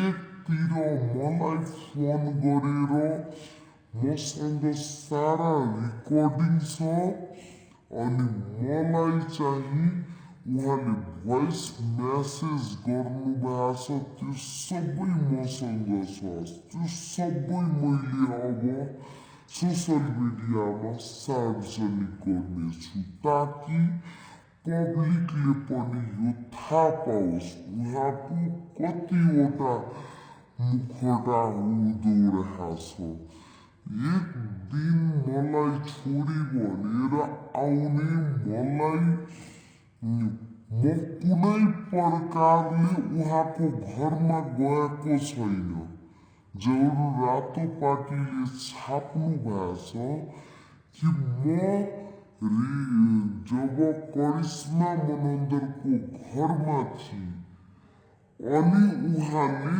एकतिर मलाई फोन गरेर मसँग सारा रेकर्डिङ छ, अनि मलाई चाहिँ उहाँले भोइस मेसेज गर्नुभएको छ, त्यो सबै मसँग छ। त्यो सबै मैले अब सोसल मिडियामा सार्वजनिक गर्नेछु, ताकि पब्लिकले पनि यो थाहा पाओस् उहाँको कतिवटा मुखडा हुँदो रहेछ। एक दिन मलाई छोरी भनेर आउने, मलाई म कुनै प्रकारले उहाँको घरमा गएको छैन। जब रातो पार्टीले छाप्नु भएको छ कि म जब करिश्मा मनन्दरको घरमा थिएँ, अनि उहाँले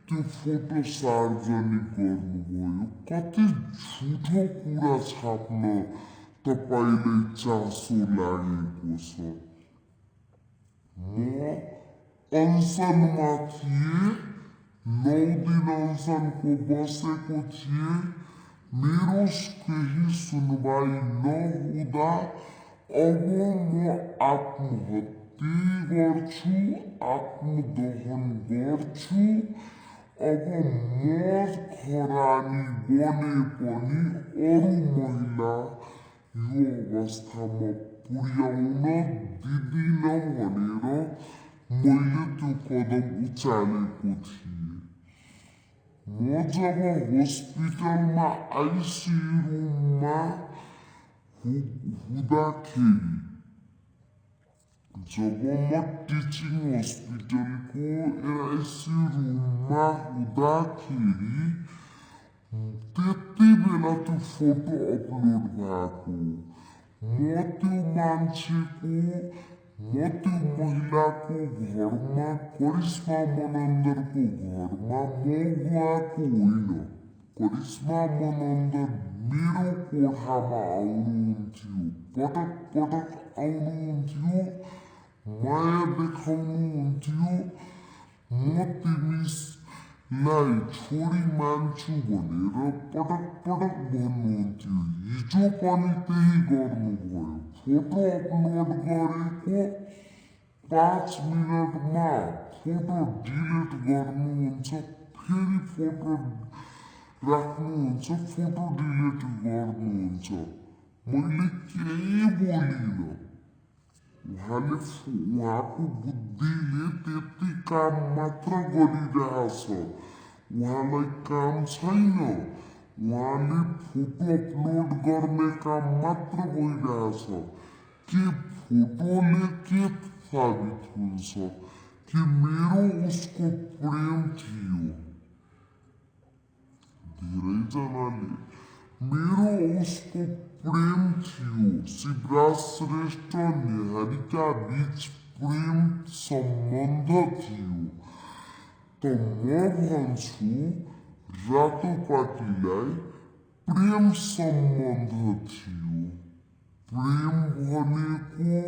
त्यो फोटो सार्वजनिक गर्नुभयो। कति झुठो कुरा छाप्न तपाईलाई चासो लागेको छ। म अनसनमा थिएँ, 9 दिन अनसनको बसेको थिएँ। मेरो केही सुनवाई नहुँदा अब म आत्महत्या गर्छु, आत्मदहन गर्छु। अब म खरानी बने पनि अरू महिला यो अवस्थामा पुर्याउन दिदिन भनेर मैले त्यो कदम उचालेको थिएँ। म जब हस्पिटलमा आइसियु रुममा हुँदाखेरि, जब म टिचिङ हस्पिटलको आइसियु रुममा हुँदाखेरि, त्यति बेला त्यो फोटो अपलोड भएको। म त्यो मान्छेको, म त्यो महिलाको घरमा, करिश्मा मनन्दरको घरमा म गएको होइन। करिश्मा मनन्दर मेरो कोठामा आउनुहुन्थ्यो, पटक पटक आउनुहुन्थ्यो, माया देखाउनुहुन्थ्यो। म तिमीलाई छोरी मान्छु भनेर पटक पटक भन्नुहुन्थ्यो। हिजो पनि त्यही गर्नुभयो। फोटो अपलोड गरेको 5 मिनटमा फोटो डिलिट गर्नुहुन्छ, फेरि फोटो राख्नुहुन्छ, फोटो डिलिट गर्नुहुन्छ। मैले केही बोलिनँ। उहाँको बुद्धिले त्यति काम मात्र गरिरहेछ। उहाँलाई काम छैन। उहाँले फोटो अपलोड गर्ने काम मात्र भइरहेछ। के फोटोले के साबित हुन्छ कि मेरो उसको प्रेम थियो। धेरैजनाले मेरो उसको प्रेम थियो। शिवराज श्रेष्ठ निहारिका बीच प्रेम सम्बन्ध थियो। त म भन्छु रातोपाटीलाई प्रेम सम्बन्ध थियो। प्रेम भनेको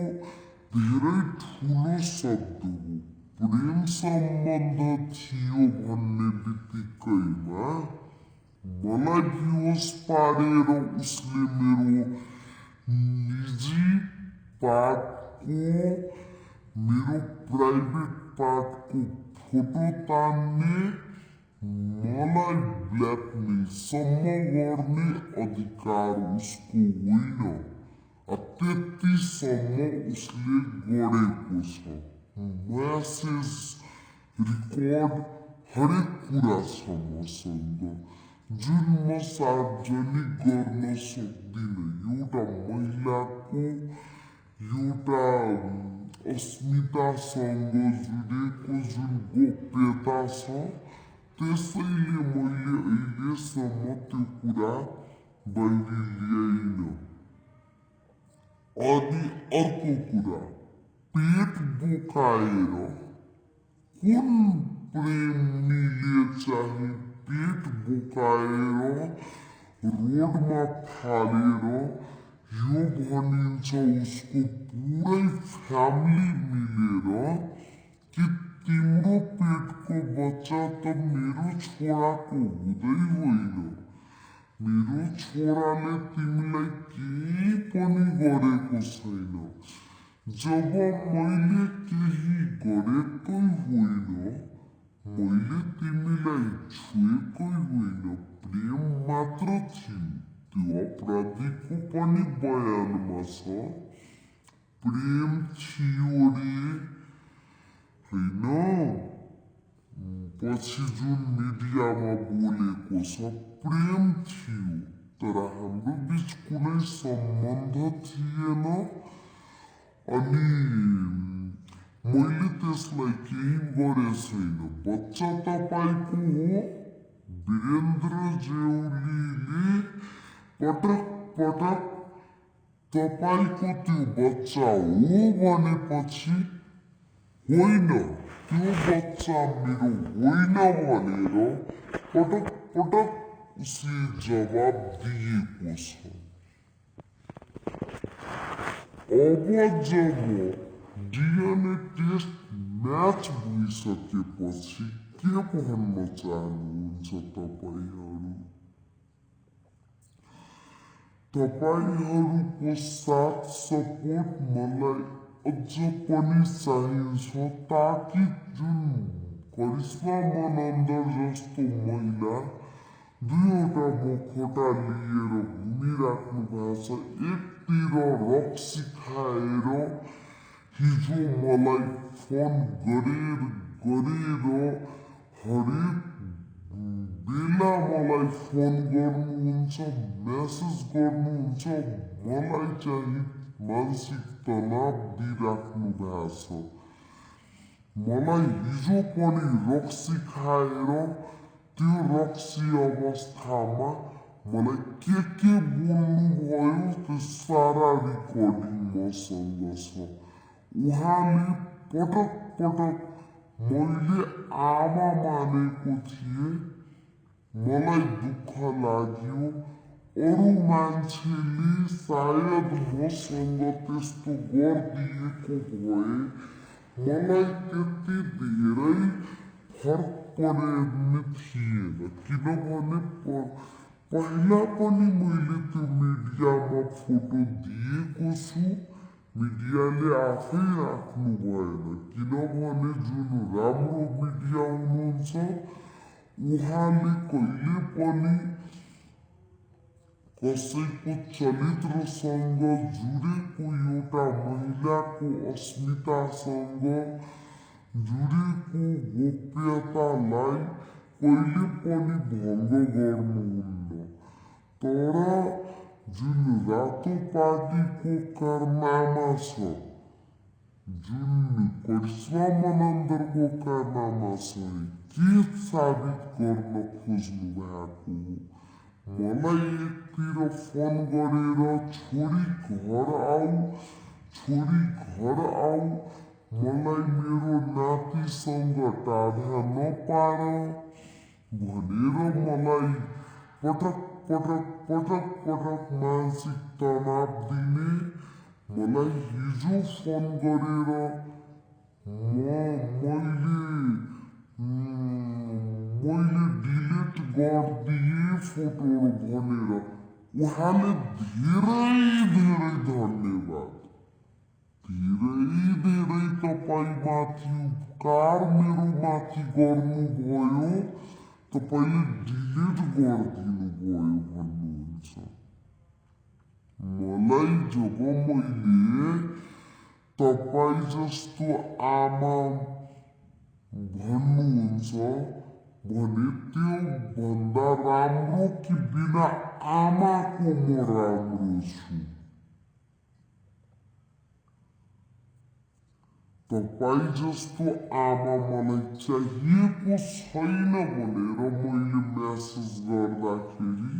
धेरै ठुलो शब्द हो। प्रेम सम्बन्ध थियो भन्ने बित्तिकैमा मलाई बेहोस पारेर उसले मेरो निजी पार्टको, मेरो प्राइभेट पार्टको फोटो तान्ने, मलाई ब्ल्याकमेलसम्म गर्ने अधिकार उसको होइन। त्यतिसम्म उसले गरेको छ। म्यासेज रेकर्ड हरेक कुरा छ मसँग, जुन म सार्वजनिक गर्न सक्दिनँ। एउटा महिलाको एउटा अस्मितासँग जोडिएको जुन गोप्यता छ, त्यसैले मैले अहिलेसम्म त्यो कुरा बाहिर ल्याइनँ। अनि अर्को कुरा, पेट बोकाएर कुन प्रेमीले चाहिँ पेट बोकाएर रोडमा फालेर यो भनिन्छ उसको पुरै फ्यामिली मिलेर कि तिम्रो पेटको बच्चा त मेरो छोराको हुँदै होइन। मेरो छोराले तिमीलाई केही पनि गरेको छैन। जब मैले केही गरेकै होइन, मैले तिमीलाई छुएकै होइन, प्रेम मात्र थियो। त्यो अपराधीको पनि बयानमा छ। प्रेम थियो रे होइन। पछि जुन मिडियामा बोलेको छ प्रेम थियो, तर हाम्रो बीच कुनै सम्बन्ध थिएन। अनि मैले त्यसलाई केही गरे छैन। बच्चा तपाईँको हो। वीरेन्द्र जेउलीले पटक पटक तपाईँको त्यो बच्चा हो भनेपछि होइन, त्यो बच्चा मेरो होइन भनेर पटक पटक उसले जवाब दिएको छ। अब जब डिएनए टेस्ट म्याच भइसकेपछि के भन्न चाहनुहुन्छ तपाईँहरू? तपाईँहरूको साथ सपोर्ट मलाई अझ पनि चाहिन्छ, ताकि जुन करिश्मा मनान्दर जस्तो महिला दुईवटा मुखौटा लिएर घुमिराख्नु भएको छ। एकतिर रक्सी खाएर हिजो मलाई फोन गरेर हरेक बेला मलाई फोन गर्नुहुन्छ, मेसेज गर्नुहुन्छ, मलाई चाहिँ मानसिक तनाव दिइराख्नु भएको छ। मलाई हिजो पनि रक्सी खाएर त्यो रक्सी अवस्थामा मलाई के बोल्नु भयो त्यो सारा रेकर्डिङ मसँग छ। उहाँले पटक पटक मैले आमा मानेको थिएँ, मलाई दुःख लाग्यो, अरू मान्छेले सायद मसँग त्यस्तो गरिदिएको भए मलाई त्यति धेरै फरक पर्ने थिएन। किनभने पहिला पनि मैले त्यो मिडियामा फोटो दिएको छु। मिडियाले आफै राख्नु भएन, किनभने जुन राम्रो मिडिया हुनुहुन्छ उहाँले कहिले पनि कसैको चरित्रसँग जुडेको एउटा महिलाको अस्मितासँग जुडेको गोप्यतालाई कहिले पनि भङ्ग गर्नुहुन्न। तर जुन रातो पार्टीको कारनामा छ, जुन करिश्मा मनान्दरको कारनामा छ, के साबित गर्न खोज्नु भएको हो? मलाई एकतिर फोन गरेर छोरी घर आऊ, मलाई मेरो नातिसँग टाढा नपार भनेर मलाई पटक मानसिक तनाव दिने, मलाई हिजो फोन गरेर मैले डिलिट गरिदिए फोटोहरू भनेर उहाँले धेरै धन्यवाद, धेरै तपाईमाथि उपकार मेरो माथि गर्नुभयो, तपाईँले डिलिट गरिदिनु भयो भन्नुहुन्छ। मलाई जब मैले तपाईँ जस्तो आमा भन्नुहुन्छ भने त्यो भन्दा राम्रो कि बिना आमाको म राम्रो छु। तपाईँ जस्तो आमा मलाई चाहिएको छैन भनेर मैले म्यासेज गर्दाखेरि